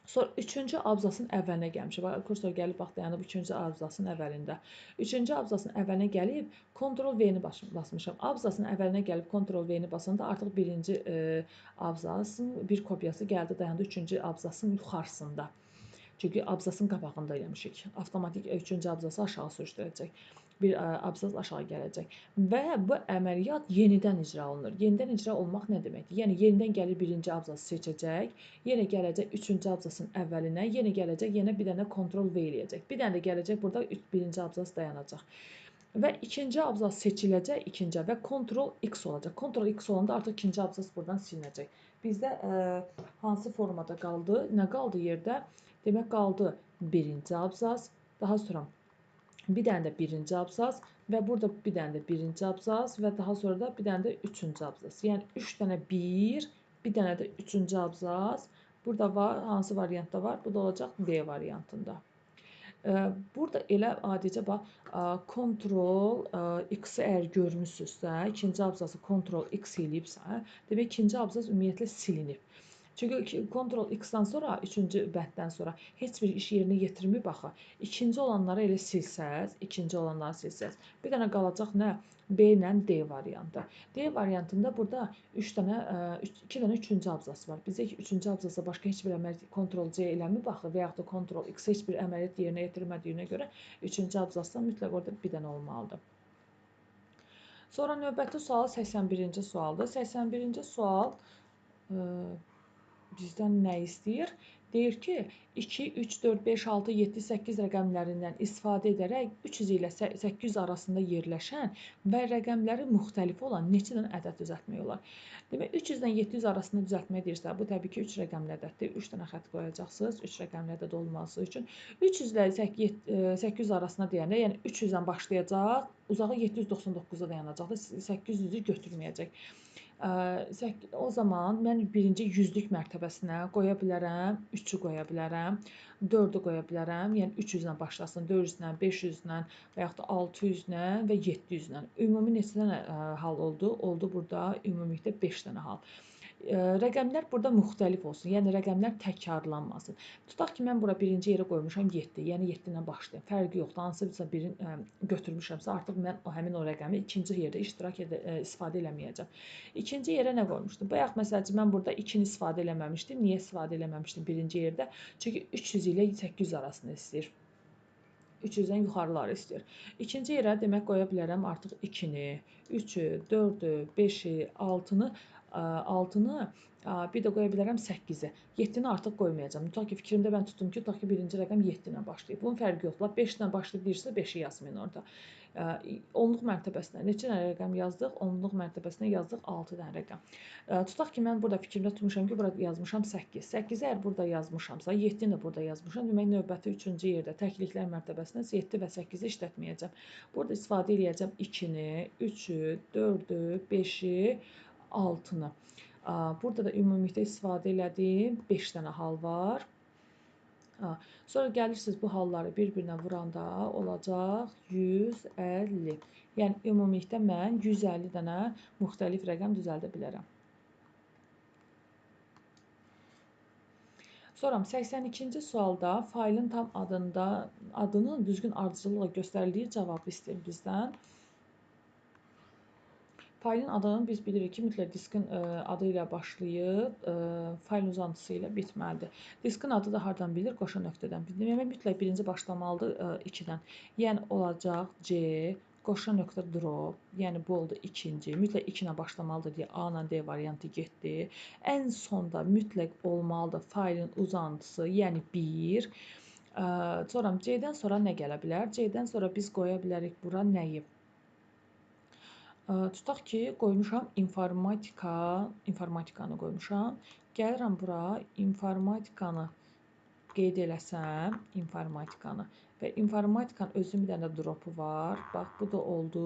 Sonra üçüncü abzasın əvvəlinə gəlmişəm. Bax, kursor gəlib, bax, dayanıb üçüncü abzasın əvvəlində. Üçüncü abzasın əvvəlinə gəlib, Ctrl-V-ni basmışam. Abzasın əvvəlinə gəlib, Ctrl-V-ni basanda artıq birinci abzasın bir kopyası gəldi, dayandı üçüncü abzasın yuxarısında. Çünki abzasın qabağında eləmişik. Avtomatik üçüncü abzası aşağı sürüşdürəcək. Bir abzas aşağı gələcək. Və bu əməliyyat yenidən icra olunur. Yenidən icra olmaq nə deməkdir? Yəni, yenidən gəlir birinci abzası seçəcək, yenə gələcək üçüncü abzasın əvvəlinə, yenə gələcək, yenə bir dənə Ctrl-V eləyəcək. Bir dənə də gələcək, burada birinci abzas dayanacaq. Və ikinci abzas seçiləcək, ikinci və Ctrl-X olacaq. Ctrl-X olanda artıq ikinci abzas buradan silinəcək. Bizdə hansı formada qaldı? Nə qaldı yerdə? Demək, qaldı birinci abzas, daha sonra bir dənə də birinci abzas və burada bir dənə də birinci abzas və daha sonra da bir dənə də üçüncü abzas. Yəni, 3 dənə bir, bir dənə də üçüncü abzas. Burada var, hansı variantda var? Bu da olacaq D variantında. Burada elə adicə bax, Ctrl X-i əgər görmüşsünüzsə, ikinci abzası Ctrl X eləyibsə, demək, ikinci abzas ümumiyyətlə silinib. Çünki Ctrl X-dan sonra, üçüncü bənddən sonra heç bir iş yerinə yetirməyib axı. İkinci olanları elə silsəz, ikinci olanları silsəz, bir dənə qalacaq nə? B ilə D variantı. D variantında burada 2 dənə üçüncü abzas var. Bizə ki, üçüncü abzasa başqa heç bir əməliyyat Ctrl C eləməyib axı və yaxud da Ctrl X heç bir əməliyyat yerinə yetirmədiyinə görə üçüncü abzasdan mütləq orada bir dənə olmalıdır. Sonra növbəti sual 81-ci sualdır. 81-ci sual bizdən nə istəyir? Deyir ki, 2, 3, 4, 5, 6, 7, 8 rəqəmlərindən istifadə edərək 300 ilə 800 arasında yerləşən və rəqəmləri müxtəlif olan neçə dənə ədəd düzəltmək olar? Demək, 300-dən 700 arasında düzəltmək deyirsə, bu təbii ki, 3 rəqəmli ədəddir. 3 dənə xətt qoyacaqsınız, 3 rəqəmli ədəd olması üçün. 300 ilə 800 arasında deyəndə, yəni 300-dən başlayacaq, uzağı 799-da dayanacaqdır, 800-ü götürməyəcək. O zaman mən birinci yüzlük mərtəbəsinə qoya bilərəm, 3-ü qoya bilərəm, 4-ü qoya bilərəm, yəni 300-lə başlasın, 400-lə, 500-lə və yaxud da 600-lə və 700-lə. Ümumi neçə dənə hal oldu? Oldu burada ümumilikdə 5 dənə hal. Rəqəmlər burada müxtəlif olsun, yəni rəqəmlər təkrarlanmasın. Tutaq ki, mən bura birinci yerə qoymuşam 7, yəni 7 ilə başlayım. Fərqi yoxdur, hansısa birini götürmüşəmsə, artıq mən həmin o rəqəmi ikinci yerdə istifadə eləməyəcəm. İkinci yerə nə qoymuşdum? Bayaq, məsəl üçün, mən burada 2-ni istifadə eləməmişdim. Niyə istifadə eləməmişdim birinci yerdə? Çünki 300 ilə 800 arasında istəyir. 300-dən yuxarıları istəyir. İkinci yerə demək qoya bilərəm artıq 2-ni, 3-ü, 4-ü, 5-i, 6-nı, bir də qoya bilərəm 8-i. 7-ni artıq qoymayacağam. Tutaq ki, fikrimdə mən tutdum ki, tutaq ki, birinci rəqəm 7 ilə başlayıb. Bunun fərqi yoxdur. 5 ilə başlayıb deyirsə, 5-i yazmayın orada. Onluq mərtəbəsinə neçə dənə rəqəm yazdıq? Onluq mərtəbəsinə yazdıq 6 dənə rəqəm. Tutaq ki, mən burada fikrimdə tutmuşam ki, burada yazmışam 8. 8-i əgər burada yazmışamsa, 7-ni də burada yazmışam. Demək, növbəti 3-cü yerdə təkliklər mərtəbəsinə 7 və 8-i işlətməyəcəm. Burada istifadə eləyəcəm 2-ni, 3-ü, 4-ü, 5-i, 6-nı. Burada da ümumilikdə istifadə elədiyim 5 dənə hal var. Sonra gəlirsiniz bu halları bir-birinə vuranda olacaq 150. Yəni ümumilikdə mən 150 dənə müxtəlif rəqəm düzəldə bilərəm. Sonra 82-ci sualda failin tam adının düzgün ardıcıllıqla göstərildiyi cavabı istəyir bizdən. Failin adını biz bilirik ki, mütləq diskin adı ilə başlayıb, failin uzantısı ilə bitməlidir. Diskin adı da hardan bilir? Qoşa nöqtədən bilir. Demək, mütləq birinci başlamalıdır 2-dən. Yəni, olacaq C, qoşa nöqtə drop, yəni bu oldu ikinci. Mütləq 2 ilə başlamalıdır deyə A ilə D variantı getdi. Ən sonda mütləq olmalıdır failin uzantısı, yəni 1. Sonra C-dən sonra nə gələ bilər? C-dən sonra biz qoya bilərik bura nəyi? Tutaq ki, qoymuşam informatikanı qoymuşam. Gəlirəm bura, informatikanı qeyd eləsəm, informatikanı və informatikanın özünün bir dənə dropu var. Bax, bu da oldu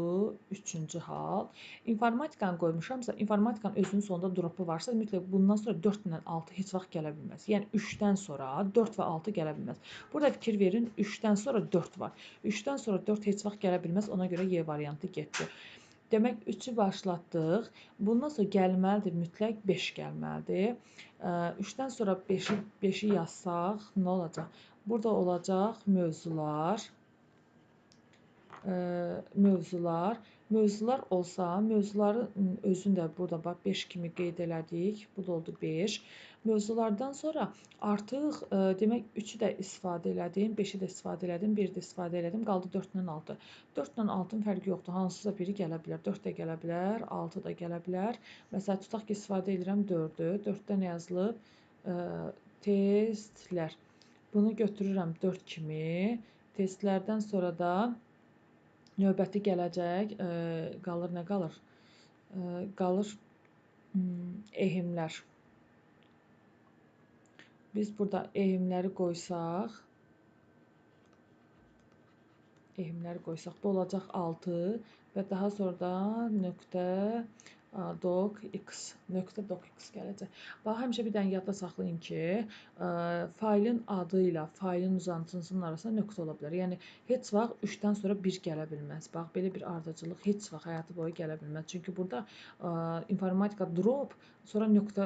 3-cü hal. İnformatikanı qoymuşamsa, informatikanın özünün sonunda dropu varsa, mütləq bundan sonra 4 ilə 6 heç vaxt gələ bilməz. Yəni 3-dən sonra 4 və 6 gələ bilməz. Burada fikir verin, 3-dən sonra 4 var. 3-dən sonra 4 heç vaxt gələ bilməz, ona görə Y variantı getdi. Demək, 3-ü başlatdıq. Bundan sonra gəlməlidir, mütləq 5 gəlməlidir. 3-dən sonra 5-i yazsaq, nə olacaq? Burada olacaq mövzular. Mövzular. Mövzular olsa, mövzuların özünü də burada bax 5 kimi qeyd elədik. Bu da oldu 5. Mövzulardan sonra artıq demək 3-ü də istifadə elədim, 5-i də istifadə elədim, 1-i də istifadə elədim. Qaldı 4 ilə 6. 4 ilə 6-nın fərqi yoxdur. Hansısa biri gələ bilər. 4 də gələ bilər, 6 da gələ bilər. Məsələn, tutaq ki, istifadə edirəm 4-ü. 4-də nə yazılıb? Testlər. Bunu götürürəm 4 kimi. Testlərdən sonra da növbəti gələcək, qalır nə qalır? Qalır ehimlər. Biz burada ehimləri qoysaq, bu olacaq 6 və daha sonra da nöqtə docx, nöqtə docx gələcək. Bax, həmişə bir dənə yadda saxlayın ki, failin adı ilə failin uzantısının arasında nöqtə ola bilər. Yəni, heç vaxt 3-dən sonra 1 gələ bilməz. Bax, belə bir ardıcıllıq heç vaxt həyatı boyu gələ bilməz. Çünki burada informatika drop, sonra nöqtə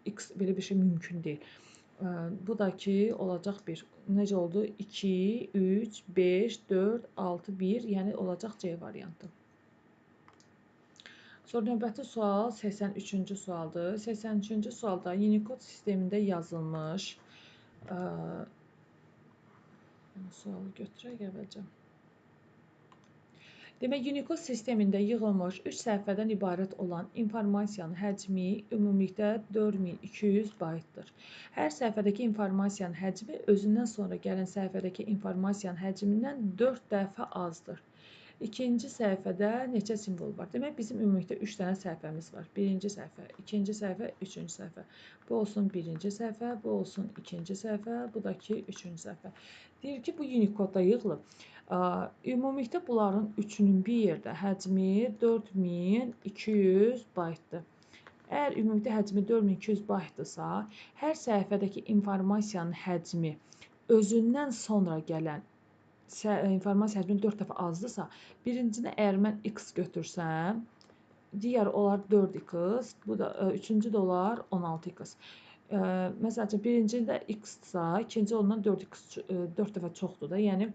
x belə bir şey mümkün deyil. Bu da ki, olacaq 1. Necə oldu? 2, 3, 5, 4, 6, 1, yəni olacaq C variantı. Sonra növbəti sual 83-cü sualdır. 83-cü sualda Unicode sistemində yazılmış sualı götürək əvvəlcə. Demək, Unicode sistemində yığılmış 3 səhifədən ibarət olan informasiyanın həcmi ümumilikdə 4200 baytdır. Hər səhifədəki informasiyanın həcmi özündən sonra gələn səhifədəki informasiyanın həcmindən 4 dəfə azdır. İkinci səhifədə neçə simvol var? Demək, bizim ümumilikdə 3 dənə səhifəmiz var. Birinci səhifə, ikinci səhifə, üçüncü səhifə. Bu olsun birinci səhifə, bu olsun ikinci səhifə, bu da ki, üçüncü səhifə. Deyir ki, bu Unicode-da yığılıb. Ümumilikdə bunların üçünün bir yerdə həcmi 4200 baytdır. Əgər ümumilikdə həcmi 4200 baytdırsa, hər səhifədəki informasiyanın həcmi özündən sonra gələn informasiya həcmi 4 dəfə azdırsa, birincinə əgər mən x götürsəm, digər olar 4x, bu da üçüncü də olar 16x. Məsəl üçün, birincində x-dirsə, ikinci ondan 4x, 4 dəfə çoxdur da. Yəni,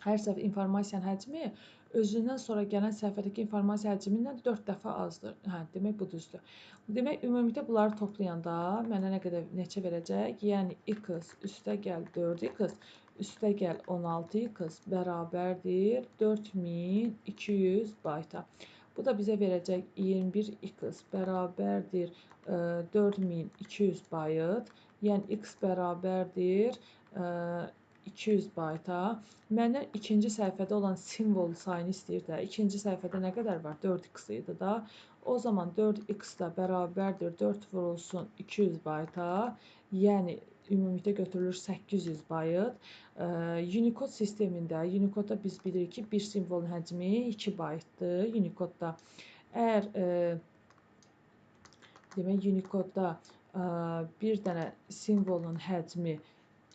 hər səhifə informasiyanın həcmi özündən sonra gələn səhifədəki informasiya həcmindən 4 dəfə azdır. Hə, demək, bu düzdür. Demək, ümumilikdə bunları toplayanda mənə nə qədər, neçə verəcək? Yəni, x üstə gəl 4x üstə gəl 16x bərabərdir 4200 bayta. Bu da bizə verəcək 21x bərabərdir 4200 bayt. Yəni, x bərabərdir 200 bayta. Məndən ikinci səhifədə olan simvol sayını istəyir də. İkinci səhifədə nə qədər var? 4x idi da. O zaman 4x da bərabərdir 4 vurulsun 200 bayta. Yəni, ümumilikdə götürülür 800 bayt. Unicode sistemində, Unicode-da biz bilirik ki, bir simvolun həcmi 2 baytdır Unicode-da. Əgər demək, Unicode-da bir dənə simvolun həcmi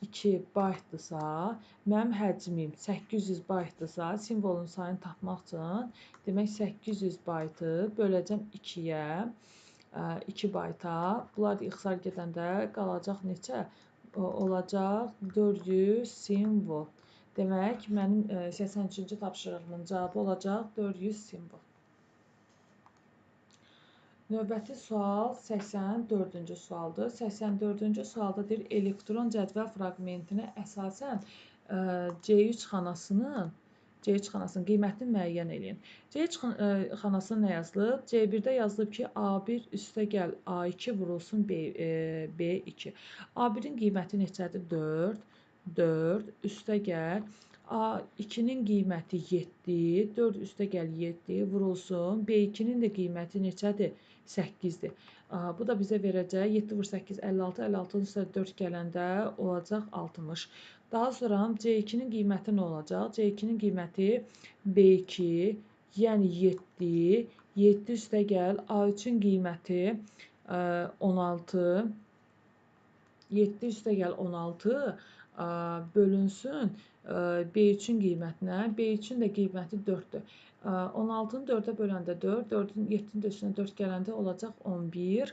2 baytdırsa, mənim həcmim 800 baytdırsa, simvolun sayını tapmaq üçün, demək, 800 baytı böləcəm 2-yə, 2 bayta. Bunlar da ixtisar gedəndə qalacaq neçə? Olacaq 400 simvol. Demək, mənim 83-cü tapşırığımın cavabı olacaq 400 simvol. Növbəti sual 84-cü sualdır. 84-cü sualda deyir, elektron cədvəl fraqmentinə əsasən C3 xanasının qiymətini müəyyən eləyin. C3 xanasına nə yazılıb? C1-də yazılıb ki, A1 üstə gəl A2 vurulsun B2. A1-in qiyməti neçədir? 4, 4 üstə gəl. A2-nin qiyməti 7, 4 üstə gəl 7 vurulsun. B2-nin də qiyməti neçədir? 8-dir. Bu da bizə verəcək 7 vur 8, 56, 56-nın üstə 4 gələndə olacaq 60. Daha sonra C2-nin qiyməti nə olacaq? C2-nin qiyməti B2, yəni 7, 7 üstə gəl, A3-ün qiyməti 16, 7 üstə gəl 16 bölünsün B3-ün qiymətinə, B3-ün də qiyməti 4-dür. 16-nı 4-ə böləndə 4, 7-nin də üstünə 4 gələndə olacaq 11.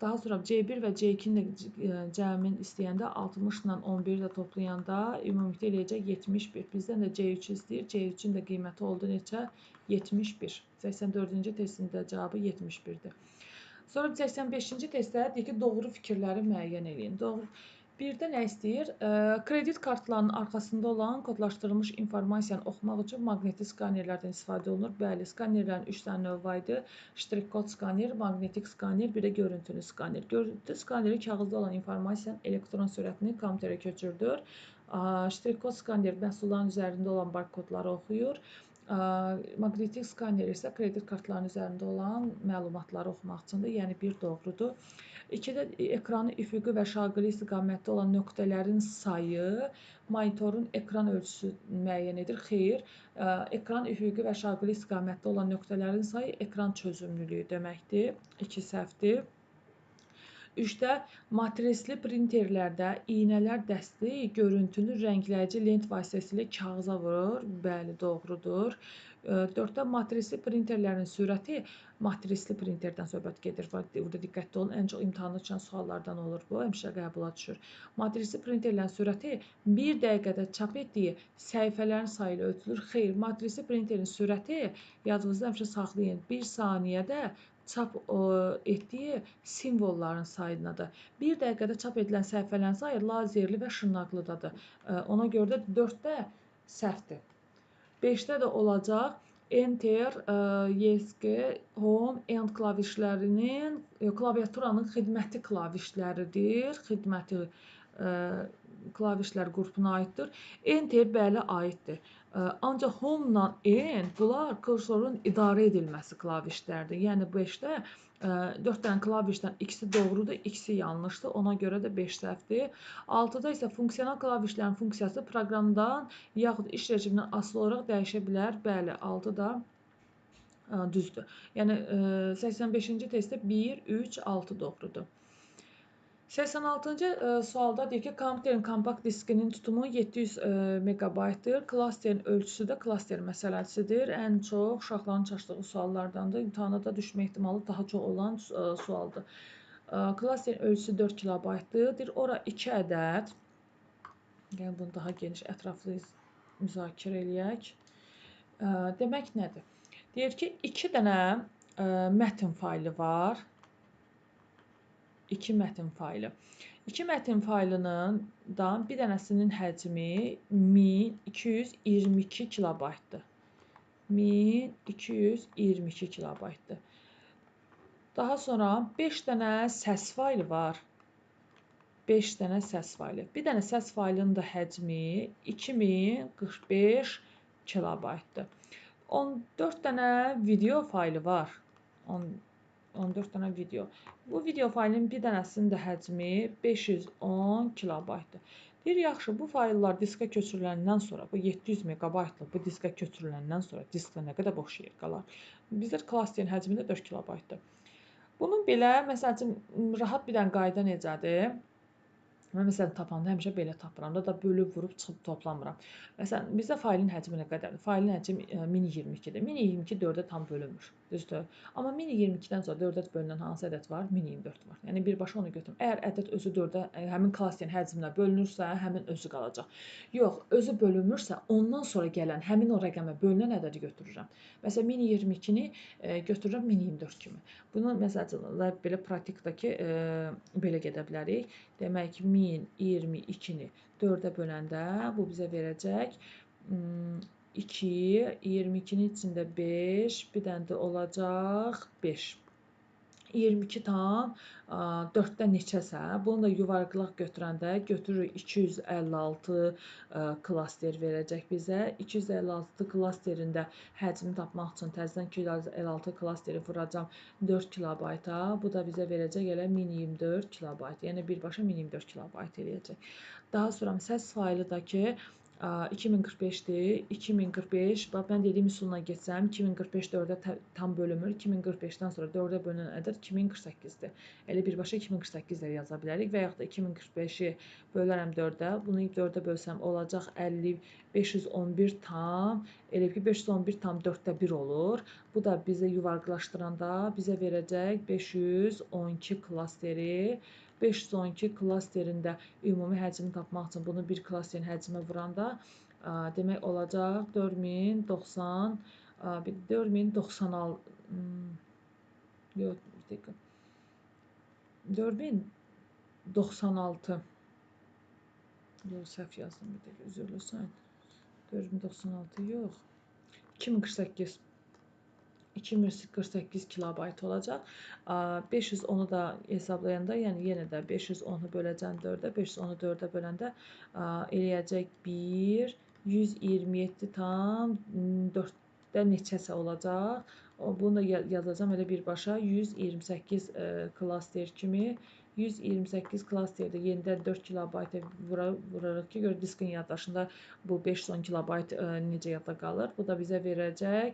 Daha sonra C1 və C2-nin də cəmin istəyəndə 60 ilə 11-i də toplayanda ümumilikdə eləyəcək 71. Bizdən də C3 istəyir. C3-ün də qiyməti oldu neçə? 71. 84-cü testin də cavabı 71-dir. Sonra 85-ci testdə deyir ki, doğru fikirləri müəyyən eləyin. Doğru. Birdə nə istəyir? Kredit kartlarının arxasında olan kodlaşdırılmış informasiyanı oxumaq üçün maqnetik skanerlərdən istifadə olunur. Bəli, skanerlərin 3 dənə növü var idi. Ştrix-kod skaner, maqnetik skaner, bir də görüntülü skaner. Görüntülü skaneri kağızda olan informasiyanın elektron sürətini kompüterə köçürdür. Ştrix-kod skaner məhsulların üzərində olan barkodları oxuyur. Maqnetik skaner isə kredit kartlarının üzərində olan məlumatları oxumaq üçündür. Yəni bir doğrudur. İkidə ekranı üfüqi və şaqili istiqamətdə olan nöqtələrin sayı monitorun ekran ölçüsü müəyyən edir. Xeyr, ekran üfüqi və şaqili istiqamətdə olan nöqtələrin sayı ekran çözünürlüyü deməkdir. İki səhvdir. 3-də matrisli printerlərdə iynələr dəsti görüntünü rəngləyici lent vasitəsilə kağıza vurur. Bəli, doğrudur. 4-də matrisli printerlərin sürəti, matrisli printerdən söhbət gedir. Burada diqqətli olun, ən çox imtahanda düşən suallardan olur bu, həmişə qəbula düşür. Matrisli printerlərin sürəti bir dəqiqədə çap etdiyi səhifələrin sayı ilə ölçülür. Xeyr, matrisli printerin sürəti, yadınızda həmişə saxlayın, bir saniyədə çap etdiyi simvolların sayındadır. Bir dəqiqədə çap edilən səhifələrin sayı lazerli və şırnaqlıdadır. Ona görə də 4-də səhvdir. 5-də də olacaq Enter, ESC, Home, End klavişlərinin, klaviaturanın xidməti klavişləridir. Xidməti klavişlər qrupuna aiddir. Enter bəli aiddir. Ancaq Home-la End bunlar kursorun idarə edilməsi klavişlərdir. Yəni 5-də 4 dənə klavişdən ikisi doğrudur, ikisi yanlışdır. Ona görə də 5 səhvdir. 6-da isə funksional klavişlərin funksiyası proqramdan yaxud iş rejimindən asılı olaraq dəyişə bilər. Bəli, 6 da düzdür. Yəni 85-ci testdə 1, 3, 6 doğrudur. 86-cı sualda deyir ki, kompüterin kompakt diskinin tutumu 700 megabaytdır. Klasterin ölçüsü də klaster məsələsidir. Ən çox uşaqların çaşdığı suallardandır. İmtahana da düşmə ehtimalı daha çox olan sualdır. Klasterin ölçüsü 4 kilobaytdır. Deyir, ora 2 ədəd. Yəni, bunu daha geniş, ətraflı müzakirə eləyək. Demək nədir? Deyir ki, 2 dənə mətn faylı var. 2 mətn faylı. 2 mətn faylından bir dənəsinin həcmi 1222 kilobaytdır. 1222 kilobaytdır. Daha sonra 5 dənə səs faylı var. 5 dənə səs faylı. Bir dənə səs faylının da həcmi 2045 kilobaytdır. 14 dənə video faylı var. 14 dənə video. Bu video faylının bir dənəsinin də həcmi 510 kilobaytdır. Deyir, yaxşı, bu fayllar diskə köçürüləndən sonra, bu 700 megabaytlıq bu diskə köçürüləndən sonra diskdə nə qədər boş yer qalar? Bizdə klasterin həcmi də 4 kilobaytdır. Bunun belə, məsəl üçün, rahat bir dənə qayda necədir? Mən məsələn tapanda həmişə belə tapıram da bölüb vurub çıxıb toplamıram. Məsələn, bizdə faylın həcmi nə qədərdir? Faylın həcmi 1022-dir. 1022 4-ə tam bölünmür. Düzdür? Amma 1022-dən sonra 4-ə bölünən hansı ədəd var? 1024 var. Yəni birbaşa onu götürüm. Əgər ədəd özü 4-ə, həmin klasterin həcminə bölünürsə, həmin özü qalacaq. Yox, özü bölünmürsə, ondan sonra gələn həmin o rəqəmə bölünən ədədi götürürəm. Məsələn, 1022-ni götürürəm 1024 kimi. Bunu məsələn, belə pratikdəki belə gedə bilərik. Demək, 1022-ni 4-ə böləndə bu bizə verəcək 2, 22-nin içində 5, bir dənə də olacaq 5. 22 tam 4-də neçəsə, bunu da yuvarlaq götürəndə götürürük 256 klaster verəcək bizə. 256 klasterində həcmi tapmaq üçün təzədən 256 klasteri vuracam 4 kilobayta. Bu da bizə verəcək elə 1024 kilobayt. Yəni birbaşa 1024 kilobayt eləyəcək. Daha sonra səs faylı da ki 2045-dir. 2045, bax mən dediyim üsulla getsəm 2045 4-ə tam bölünmür. 2045-dən sonra 4-ə bölünən ədəd 2048-dir. Elə birbaşa 2048 də yaza bilərik və yaxud da 2045-i bölərəm 4-ə. Bunu 4-ə bölsəm olacaq 50, 511 tam, elə ki 511 tam 4-də 1 olur. Bu da bizə yuvarlaqlaşdıranda bizə verəcək 512 klasteri. 512 klasterində ümumi həcmi tapmaq üçün bunu bir klasterin həcmə vuranda demək olacaq 4090, 4096, yox, bir dəqiqə, 4096, yox, səhv yazdım, bir dəqiqə, üzrlü sayın, 4096 yox, 2048. 2048 kilobayt olacaq. 510-u da hesablayanda, yəni yenə də 510-u böləcəm 4-ə, 510-u 4-ə böləndə eləyəcək 1, 127 tam 4-də neçəsə olacaq. Bunu da yazacağam elə birbaşa 128 klaster kimi. 128 klasterdə yenidən 4 kilobayta vurarıq ki, gör diskin yaddaşında bu 510 kilobayt necə yadda qalır. Bu da bizə verəcək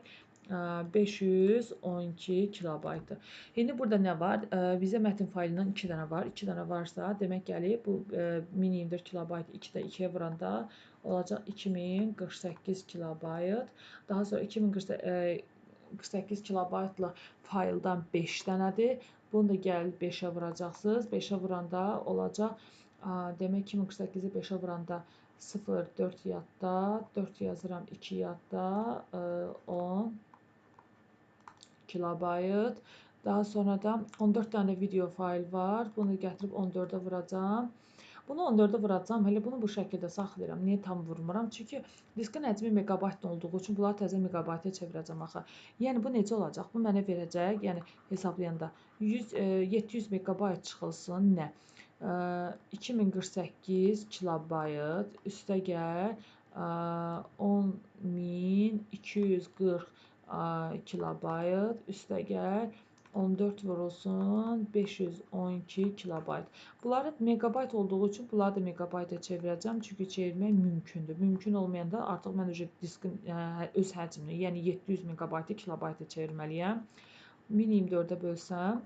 512 kilobaytı. İndi burada nə var? Bizə mətn faylından 2 dənə var. 2 dənə varsa, demək gəlib bu 1024 kilobayt 2-də 2-yə vuranda olacaq 2048 kilobayt. Daha sonra 2048 kilobaytlı fayldan 5 dənədir. Bunu da gəlib 5-ə vuracaqsınız. 5-ə vuranda olacaq, demək 2048-i 5-ə vuranda 0, 4 yadda, 4 yazıram 2 yadda, 10 kilobayt. Daha sonra da 14 dənə video fayl var. Bunu gətirib 14-ə vuracağam. Bunu 14-ə vuracağam. Hələ bunu bu şəkildə saxlayıram. Niyə tam vurmuram? Çünki diskin həcmi meqabaytla olduğu üçün bunları təzə meqabayta çevirəcəm axı. Yəni bu necə olacaq? Bu mənə verəcək, yəni hesablayanda 700 meqabayt çıxılsın nə? 2048 kilobayt üstə gəl 10.240 kilobayt üstə gəl 14 vurulsun 512 kilobayt. Bunları meqabayt olduğu üçün bunları da meqabayta çevirəcəm. Çünki çevirmək mümkündür. Mümkün olmayanda artıq mən diskin öz həcmini, yəni 700 meqabaytı kilobayta çevirməliyəm. 1024-ə bölsəm,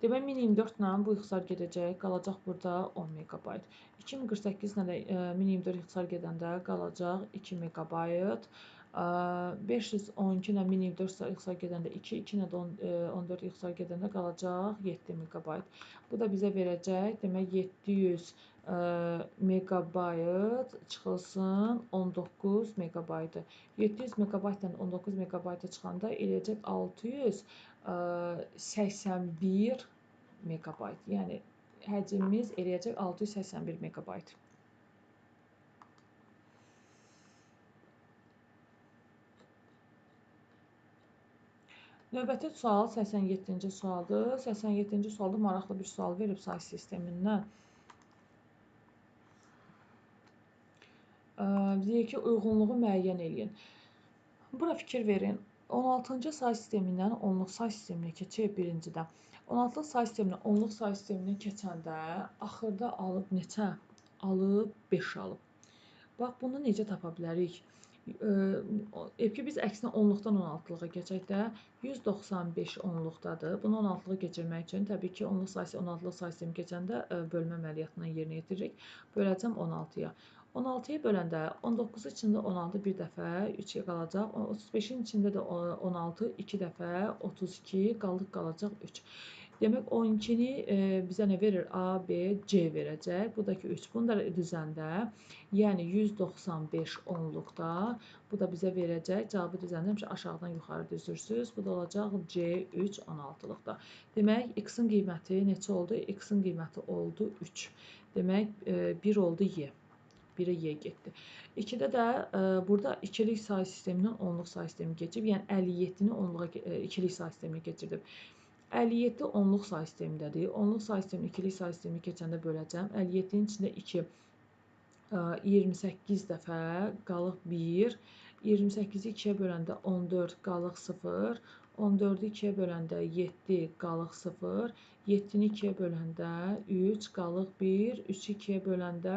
demək 1024 ilə bu ixtisar gedəcək, qalacaq burada 10 meqabayt. 2048 ilə də 1024 ixtisar gedəndə qalacaq 2 meqabayt. 512 ilə 1024 ixtisar gedəndə 2, 2 ilə də 14 ixtisar gedəndə qalacaq 7 meqabayt. Bu da bizə verəcək, demək 700 meqabayt çıxılsın 19 meqabaytı. 700 meqabaytdan 19 meqabayta çıxanda eləyəcək 681 meqabayt. Yəni həcmimiz eləyəcək 681 meqabayt. Növbəti sual 87-ci sualdır. 87-ci sualda maraqlı bir sual verib say sistemindən. Deyir ki, uyğunluğu müəyyən eləyin. Bura fikir verin. 16-cı say sistemindən 10-luq say sisteminə keçək birincidə. 16-lıq say sistemindən 10-luq say sisteminə keçəndə axırda alıb neçə? Alıb 5 alıb. Bax, bunu necə tapa bilərik? Ki, biz əksinə 10-luqdan 16-lığa keçək də 195 onluqdadır. Bunu 16-lığa keçirmək üçün təbii ki, 10-luq sayısı 16-lıq say sistemi keçəndə bölmə əməliyyatından yerinə yetiririk. Böləcəm 16-ya. 16-ya böləndə 19-un içində 16 bir dəfə 3 qalacaq. 35-in içində də 16 2 dəfə 32 qalıq qalacaq 3. Demək 12-ni bizə nə verir? A, B, C verəcək. Bu da ki 3. Bunu da düzəndə, yəni 195 onluqda bu da bizə verəcək. Cavabı düzəndə həmişə aşağıdan yuxarı düzürsünüz. Bu da olacaq C3 16-lıqda. Demək X-in qiyməti neçə oldu? X-in qiyməti oldu 3. Demək 1 oldu Y. 1-ə Y getdi. 2-də də burada ikilik say sistemindən onluq say sistemi keçib. Yəni 57-ni onluğa ikilik say sisteminə keçirdim. 57 onluq say sistemindədir. Onluq say sistemi ikilik say sistemi keçəndə böləcəm. 57-nin içində 2, 28 dəfə qalıq 1. 28-i 2-yə böləndə 14 qalıq 0. 14-ü 2-yə böləndə 7 qalıq 0. 7-ni 2-yə böləndə 3 qalıq 1. 3-ü 2-yə böləndə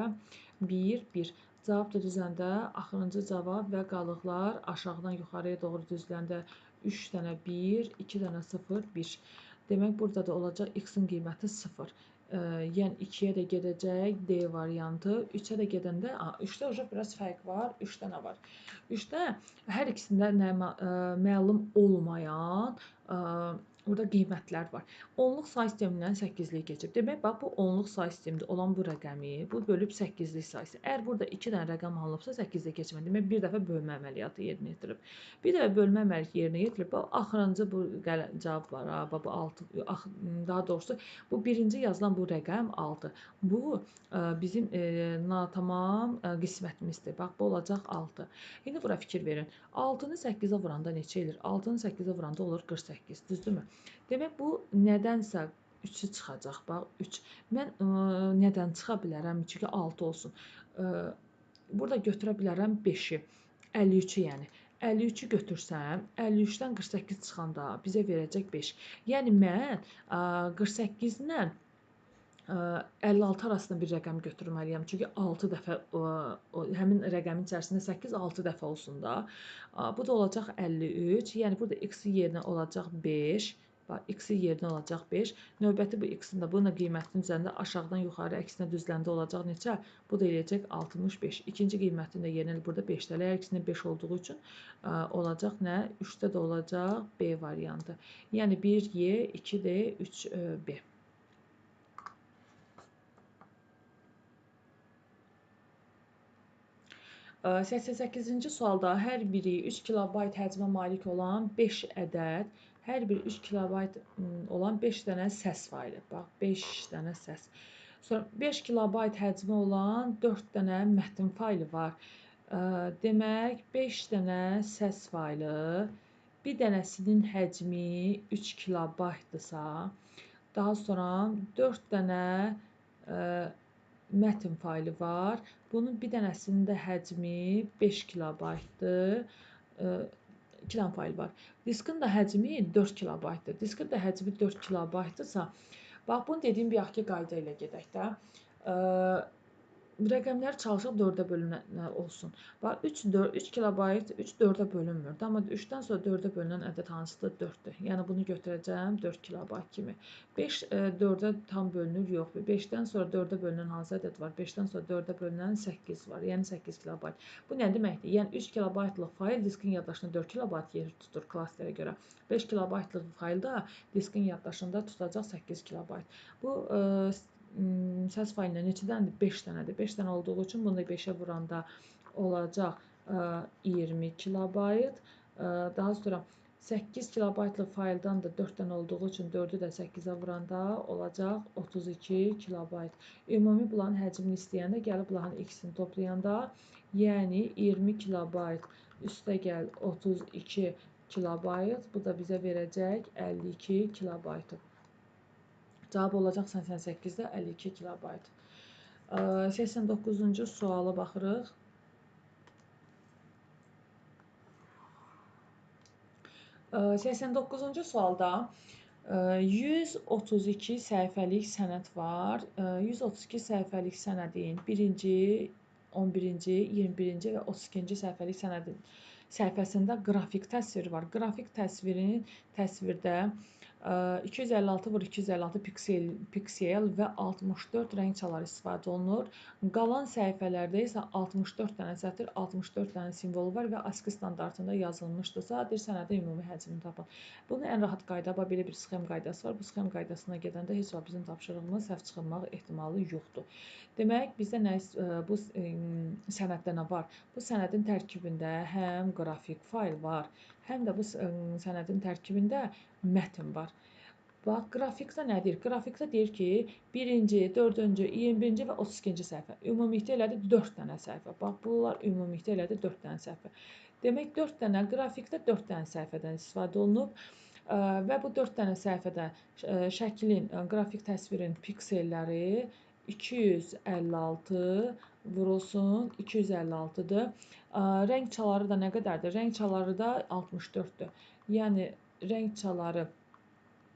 1, 1. Cavab da düzəndə axırıncı cavab və qalıqlar aşağıdan yuxarıya doğru düzüləndə 3 dənə 1, 2 dənə 0, 1. Demək, burada da olacaq x-in qiyməti 0. Yəni 2-yə də gedəcək D variantı. 3-ə də gedəndə, 3-də uca biraz fərq var, 3 dənə var. 3-də hər ikisində məlum olmayan burada qiymətlər var. Onluq say sistemindən 8-lik keçib. Demək, bax, bu onluq say sistemində olan bu rəqəmi, bu bölüb 8-lik sayısı. Əgər burada 2 dənə rəqəm alınıbsa, 8-lik keçmə. Demək, bir dəfə bölmə əməliyyatı yerinə yetirib. Bir dəfə bölmə əməliyyatı yerinə yetirib. Bax, axırıncı bu cavab var. Ha, bax, bu 6, daha doğrusu, bu birinci yazılan bu rəqəm 6. Bu bizim natamam qismətimizdir. Bax, bu olacaq 6. İndi bura fikir verin. 6-nı 8-ə vuranda neçə eləyir? 6-nı 8-ə vuranda olur 48. Düzdürmü? Demək, bu nədənsə 3-ü çıxacaq. Bax, 3. Mən nədən çıxa bilərəm? Çünki 6 olsun. Burada götürə bilərəm 5-i. 53-ü yəni. 53-ü götürsəm, 53-dən 48 çıxanda bizə verəcək 5. Yəni, mən 48 ilə 56 arasında bir rəqəm götürməliyəm. Çünki 6 dəfə həmin rəqəmin içərisində 8, 6 dəfə olsun da. Bu da olacaq 53. Yəni, burada x-i yerinə olacaq 5. Bax, x-i yerinə olacaq 5. Növbəti bu x-in də bunun qiymətinin üzərində aşağıdan yuxarı əksinə düzləndə olacaq neçə? Bu da eləyəcək 65. İkinci qiymətinin də yerinə burada 5 də. Hər ikisində 5 olduğu üçün olacaq nə? 3-də də olacaq B variantı. Yəni 1Y, 2D, 3B. 88-ci sualda hər biri 3 kilobayt həcmə malik olan 5 ədəd, hər biri 3 kilobayt olan 5 dənə səs faylı. Bax, 5 dənə səs. Sonra 5 kilobayt həcmi olan 4 dənə mətn faylı var. Demək, 5 dənə səs faylı, bir dənəsinin həcmi 3 kilobaytdırsa, daha sonra 4 dənə mətn faylı var. Bunun bir dənəsinin də həcmi 5 kilobaytdır. 2 dənə fayl var. Diskin də həcmi 4 kilobaytdır. Diskin də həcmi 4 kilobaytdırsa, bax, bunu dediyim bir yaxki qayda ilə gedək də. Rəqəmlər çalışaq 4-ə bölünən olsun. Bax, 3 kilobayt 3 4-ə bölünmür. Amma 3-dən sonra 4-ə bölünən ədəd hansıdır? 4-dür. Yəni, bunu götürəcəm 4 kilobayt kimi. 5 4-ə tam bölünür? Yox. 5-dən sonra 4-ə bölünən hansı ədəd var? 5-dən sonra 4-ə bölünən 8 var. Yəni, 8 kilobayt. Bu nə deməkdir? Yəni, 3 kilobaytlıq fayl diskin yaddaşında 4 kilobayt yer tutur klasterə görə. 5 kilobaytlıq fayl da diskin yaddaşında tutacaq 8 kilobayt. Bu, səs faylinə neçə dənədir? 5 dənədir. 5 dənə olduğu üçün bunu da 5-ə vuranda olacaq 20 kilobayt. Daha sonra 8 kilobaytlıq fayldan da 4 dənə olduğu üçün 4-ü də 8-ə vuranda olacaq 32 kilobayt. Ümumi bunların həcmini istəyəndə gəlib bunların ikisini toplayanda, yəni 20 kilobayt üstə gəl 32 kilobayt. Bu da bizə verəcək 52 kilobaytı. Cavab olacaq 88-də 52 kilobayt. 89-cu suala baxırıq. 89-cu sualda 132 səhifəlik sənəd var. 132 səhifəlik sənədin 1-ci, 11-ci, 21-ci və 32-ci səhifəlik sənədin səhifəsində qrafik təsviri var. Qrafik təsvirin təsvirdə 256 vur 256 piksel və 64 rəng çaları istifadə olunur. Qalan səhifələrdə isə 64 dənə sətir, 64 dənə simvol var və ASCII standartında yazılmışdırsa, deyir sənədin ümumi həcmini tapın. Bunun ən rahat qayda, belə bir sxem qaydası var. Bu sxem qaydasına gedəndə heç vaxt bizim tapşırığımız səhv çıxılmaq ehtimalı yoxdur. Demək, bizdə nə, bu sənəddə nə var? Bu sənədin tərkibində həm qrafik fayl var, həm də bu sənədin tərkibində mətn var. Bax, qrafikdə nə deyir? Qrafikdə deyir ki, 1-ci, 4-cü, 21-ci və 32-ci səhifə. Ümumilikdə elədir 4 dənə səhifə. Bax, bunlar ümumilikdə elədir 4 dənə səhifə. Demək, 4 dənə qrafikdə 4 dənə səhifədən istifadə olunub və bu 4 dənə səhifədə şəklin, qrafik təsvirin pikselləri 256 vurulsun 256-dır. Rəng çaları da nə qədərdir? Rəng çaları da 64-dür. Yəni, rəng çaları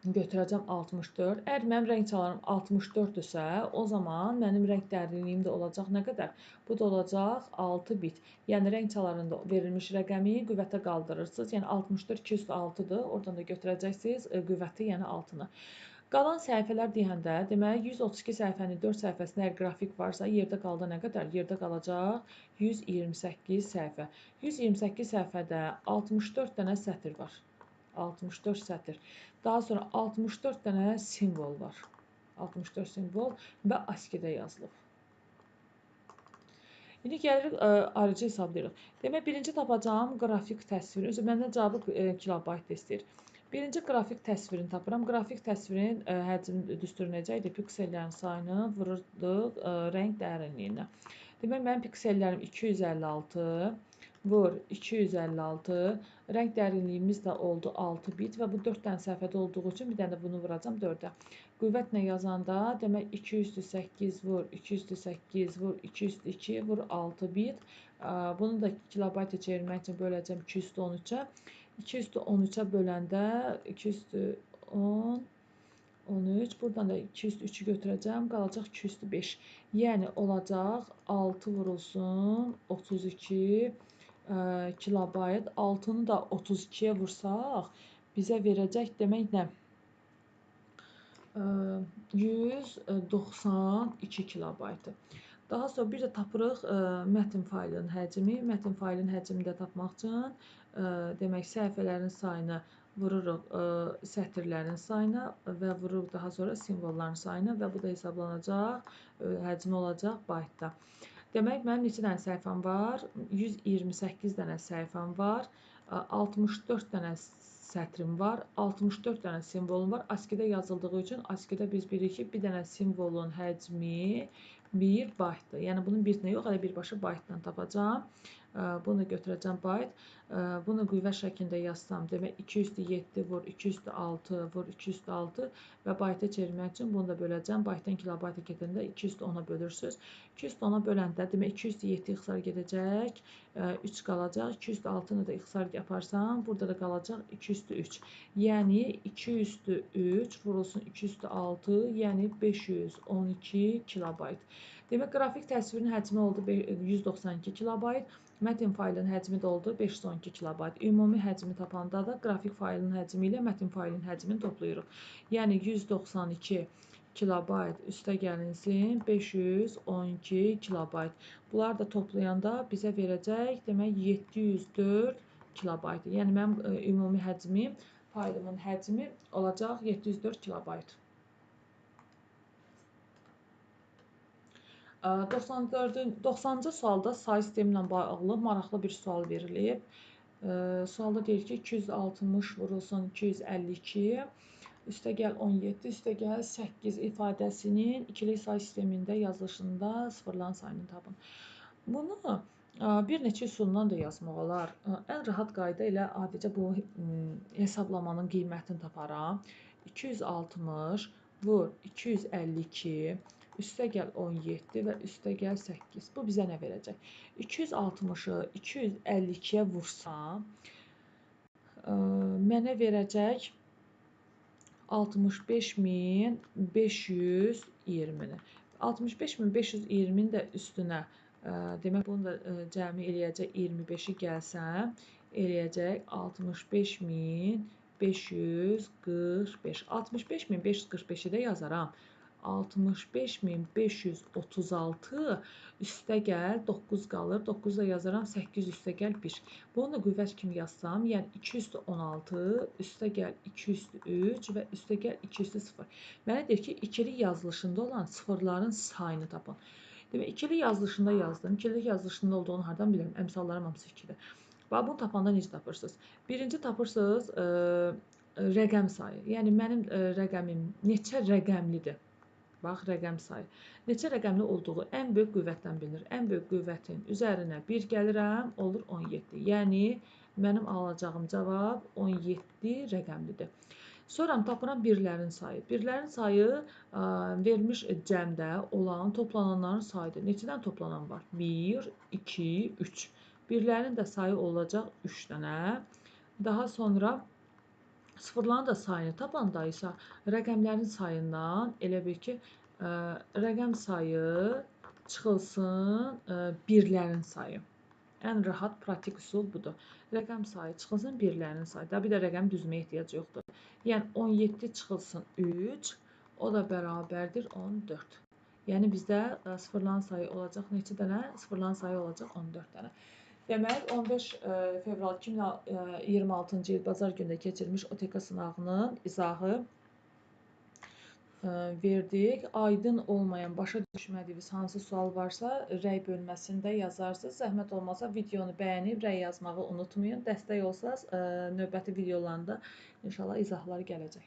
götürəcəm 64. Əgər mənim rəng çalarım 64-dürsə, o zaman mənim rəng dərinliyim də olacaq nə qədər? Bu da olacaq 6 bit. Yəni, rəng çalarında verilmiş rəqəmi qüvvətə qaldırırsınız. Yəni, 64 206-dır. Oradan da götürəcəksiniz qüvvəti, yəni 6-nı. Qalan səhifələr deyəndə, demək, 132 səhifənin 4 səhifəsində əgər qrafik varsa, yerdə qaldı nə qədər? Yerdə qalacaq 128 səhifə. 128 səhifədə 64 dənə sətir var. 64 sətir. Daha sonra 64 dənə simvol var. 64 simvol və ASCII-də yazılıb. İndi gəlirik, ayrıca hesablayırıq. Demək, birinci tapacağım qrafik təsviri. Özü məndən cavabı kilobayt istəyir. Birinci qrafik təsvirini tapıram. Qrafik təsvirin həcm düsturu necə idi? Piksellərin sayını vururduq rəng dərinliyinə. Demək, mənim piksellərim 256 vur 256. Rəng dərinliyimiz də oldu 6 bit və bu 4 dənə səhifədə olduğu üçün bir dənə də bunu vuracam 4-ə. Qüvvətlə yazanda, demək, 208 vur 208 vur 202 vur 6 bit. Bunu da kilobayta çevirmək üçün böləcəm 213-ə. 213-ə böləndə 210, 13, buradan da 203-ü götürəcəm, qalacaq 205. Yəni, olacaq 6 vurulsun 32 kilobayt. 6-nı da 32-yə vursaq, bizə verəcək demək nə? 192 kilobaytı. Daha sonra bir də tapırıq mətn faylının həcmi. Mətn faylının həcmini də tapmaq üçün, demək, səhifələrin sayını vururuq sətirlərin sayına və vururuq daha sonra simvolların sayına və bu da hesablanacaq, həcmi olacaq baytda. Demək, mənim neçə dənə səhifəm var? 128 dənə səhifəm var, 64 dənə sətrim var, 64 dənə simvolum var. ASCII-də yazıldığı üçün ASCII-də biz bilirik ki, bir dənə simvolun həcmi 1 baytdır. Yəni bunun bir dənə yox, hələ birbaşa baytdan tapacağam. Bunu götürəcəm bayt. Bunu qüvvə şəklində yazsam, demək 2 üstü 7 vur 2 üstü 6 vur 2 üstü 6 və bayta çevirmək üçün bunu da böləcəm. Baytdan kilobayta gedəndə 2 üstü 10-a bölürsünüz. 2 üstü 10-a böləndə demək 2 üstü 7 ixtisar gedəcək, 3 qalacaq. 2 üstü 6-nı da ixtisar yaparsam, burada da qalacaq 2 üstü 3. Yəni 2 üstü 3 vurulsun 2 üstü 6, yəni 512 kilobayt. Demək, qrafik təsvirin həcmi oldu 192 kilobayt, mətn faylının həcmi də oldu 512 kilobayt. Ümumi həcmi tapanda da qrafik faylının həcmi ilə mətn faylının həcmini toplayırıq. Yəni 192 kilobayt üstə gəlinsin 512 kilobayt. Bunları da toplayanda bizə verəcək, demək 704 kilobayt. Yəni mənim ümumi həcmim, faylımın həcmi olacaq 704 kilobayt. 90-cı sualda say sistemi ilə bağlı maraqlı bir sual verilib. Sualda deyir ki, 260 vurulsun 252, üstə gəl 17, üstə gəl 8 ifadəsinin ikili say sistemində yazılışında sıfırların sayını tapın. Bunu bir neçə üsuldan da yazmaq olar. Ən rahat qayda ilə adicə bu hesablamanın qiymətini taparam. 260 vur 252, üstə gəl 17 və üstə gəl 8. Bu bizə nə verəcək? 260-ı 252-yə vursam, mənə verəcək 65.520-ni. 65.520-ni də üstünə, demək bunu da cəmi eləyəcək 25-i gəlsəm, eləyəcək 65.545. 65.545-i də yazaram. 65.536 üstə gəl 9 qalır. 9 da yazaram 8 üstə gəl 1. Bunu da qüvvət kimi yazsam, yəni 2 üstü 16 üstə gəl 2 üstü 3 və üstə gəl 2 üstü 0. Mənə deyir ki, ikili yazılışında olan sıfırların sayını tapın. Demək, ikili yazılışında yazdım. İkili yazılışında olduğunu hardan bilirəm? Əmsallarım hamısı ikidir. Bax, bunu tapanda necə tapırsınız? Birinci tapırsınız rəqəm sayı. Yəni, mənim rəqəmim neçə rəqəmlidir? Bax, rəqəm sayı. Neçə rəqəmli olduğu ən böyük qüvvətdən bilinir. Ən böyük qüvvətin üzərinə 1 gəlirəm, olur 17. Yəni, mənim alacağım cavab 17 rəqəmlidir. Sonra tapıram birlərin sayı. Birlərin sayı verilmiş cəmdə olan toplananların sayıdır. Neçədən toplanan var? 1, 2, 3. Birlərin də sayı olacaq 3 dənə. Daha sonra sıfırların da sayını tapanda isə rəqəmlərin sayından elə bil ki, rəqəm sayı çıxılsın birlərin sayı. Ən rahat pratik üsul budur. Rəqəm sayı çıxılsın birlərin sayı. Daha bir də rəqəm düzməyə ehtiyac yoxdur. Yəni 17 çıxılsın 3, o da bərabərdir 14. Yəni bizdə sıfırların sayı olacaq neçə dənə? Sıfırların sayı olacaq 14 dənə. Demək, 15 fevral 2026-cı il bazar günündə keçirilmiş OTK sınağının izahı verdik. Aydın olmayan, başa düşmədiyiniz hansı sual varsa rəy bölməsində yazarsınız. Zəhmət olmasa videonu bəyənib rəy yazmağı unutmayın. Dəstək olsanız növbəti videolarında inşallah izahlar gələcək.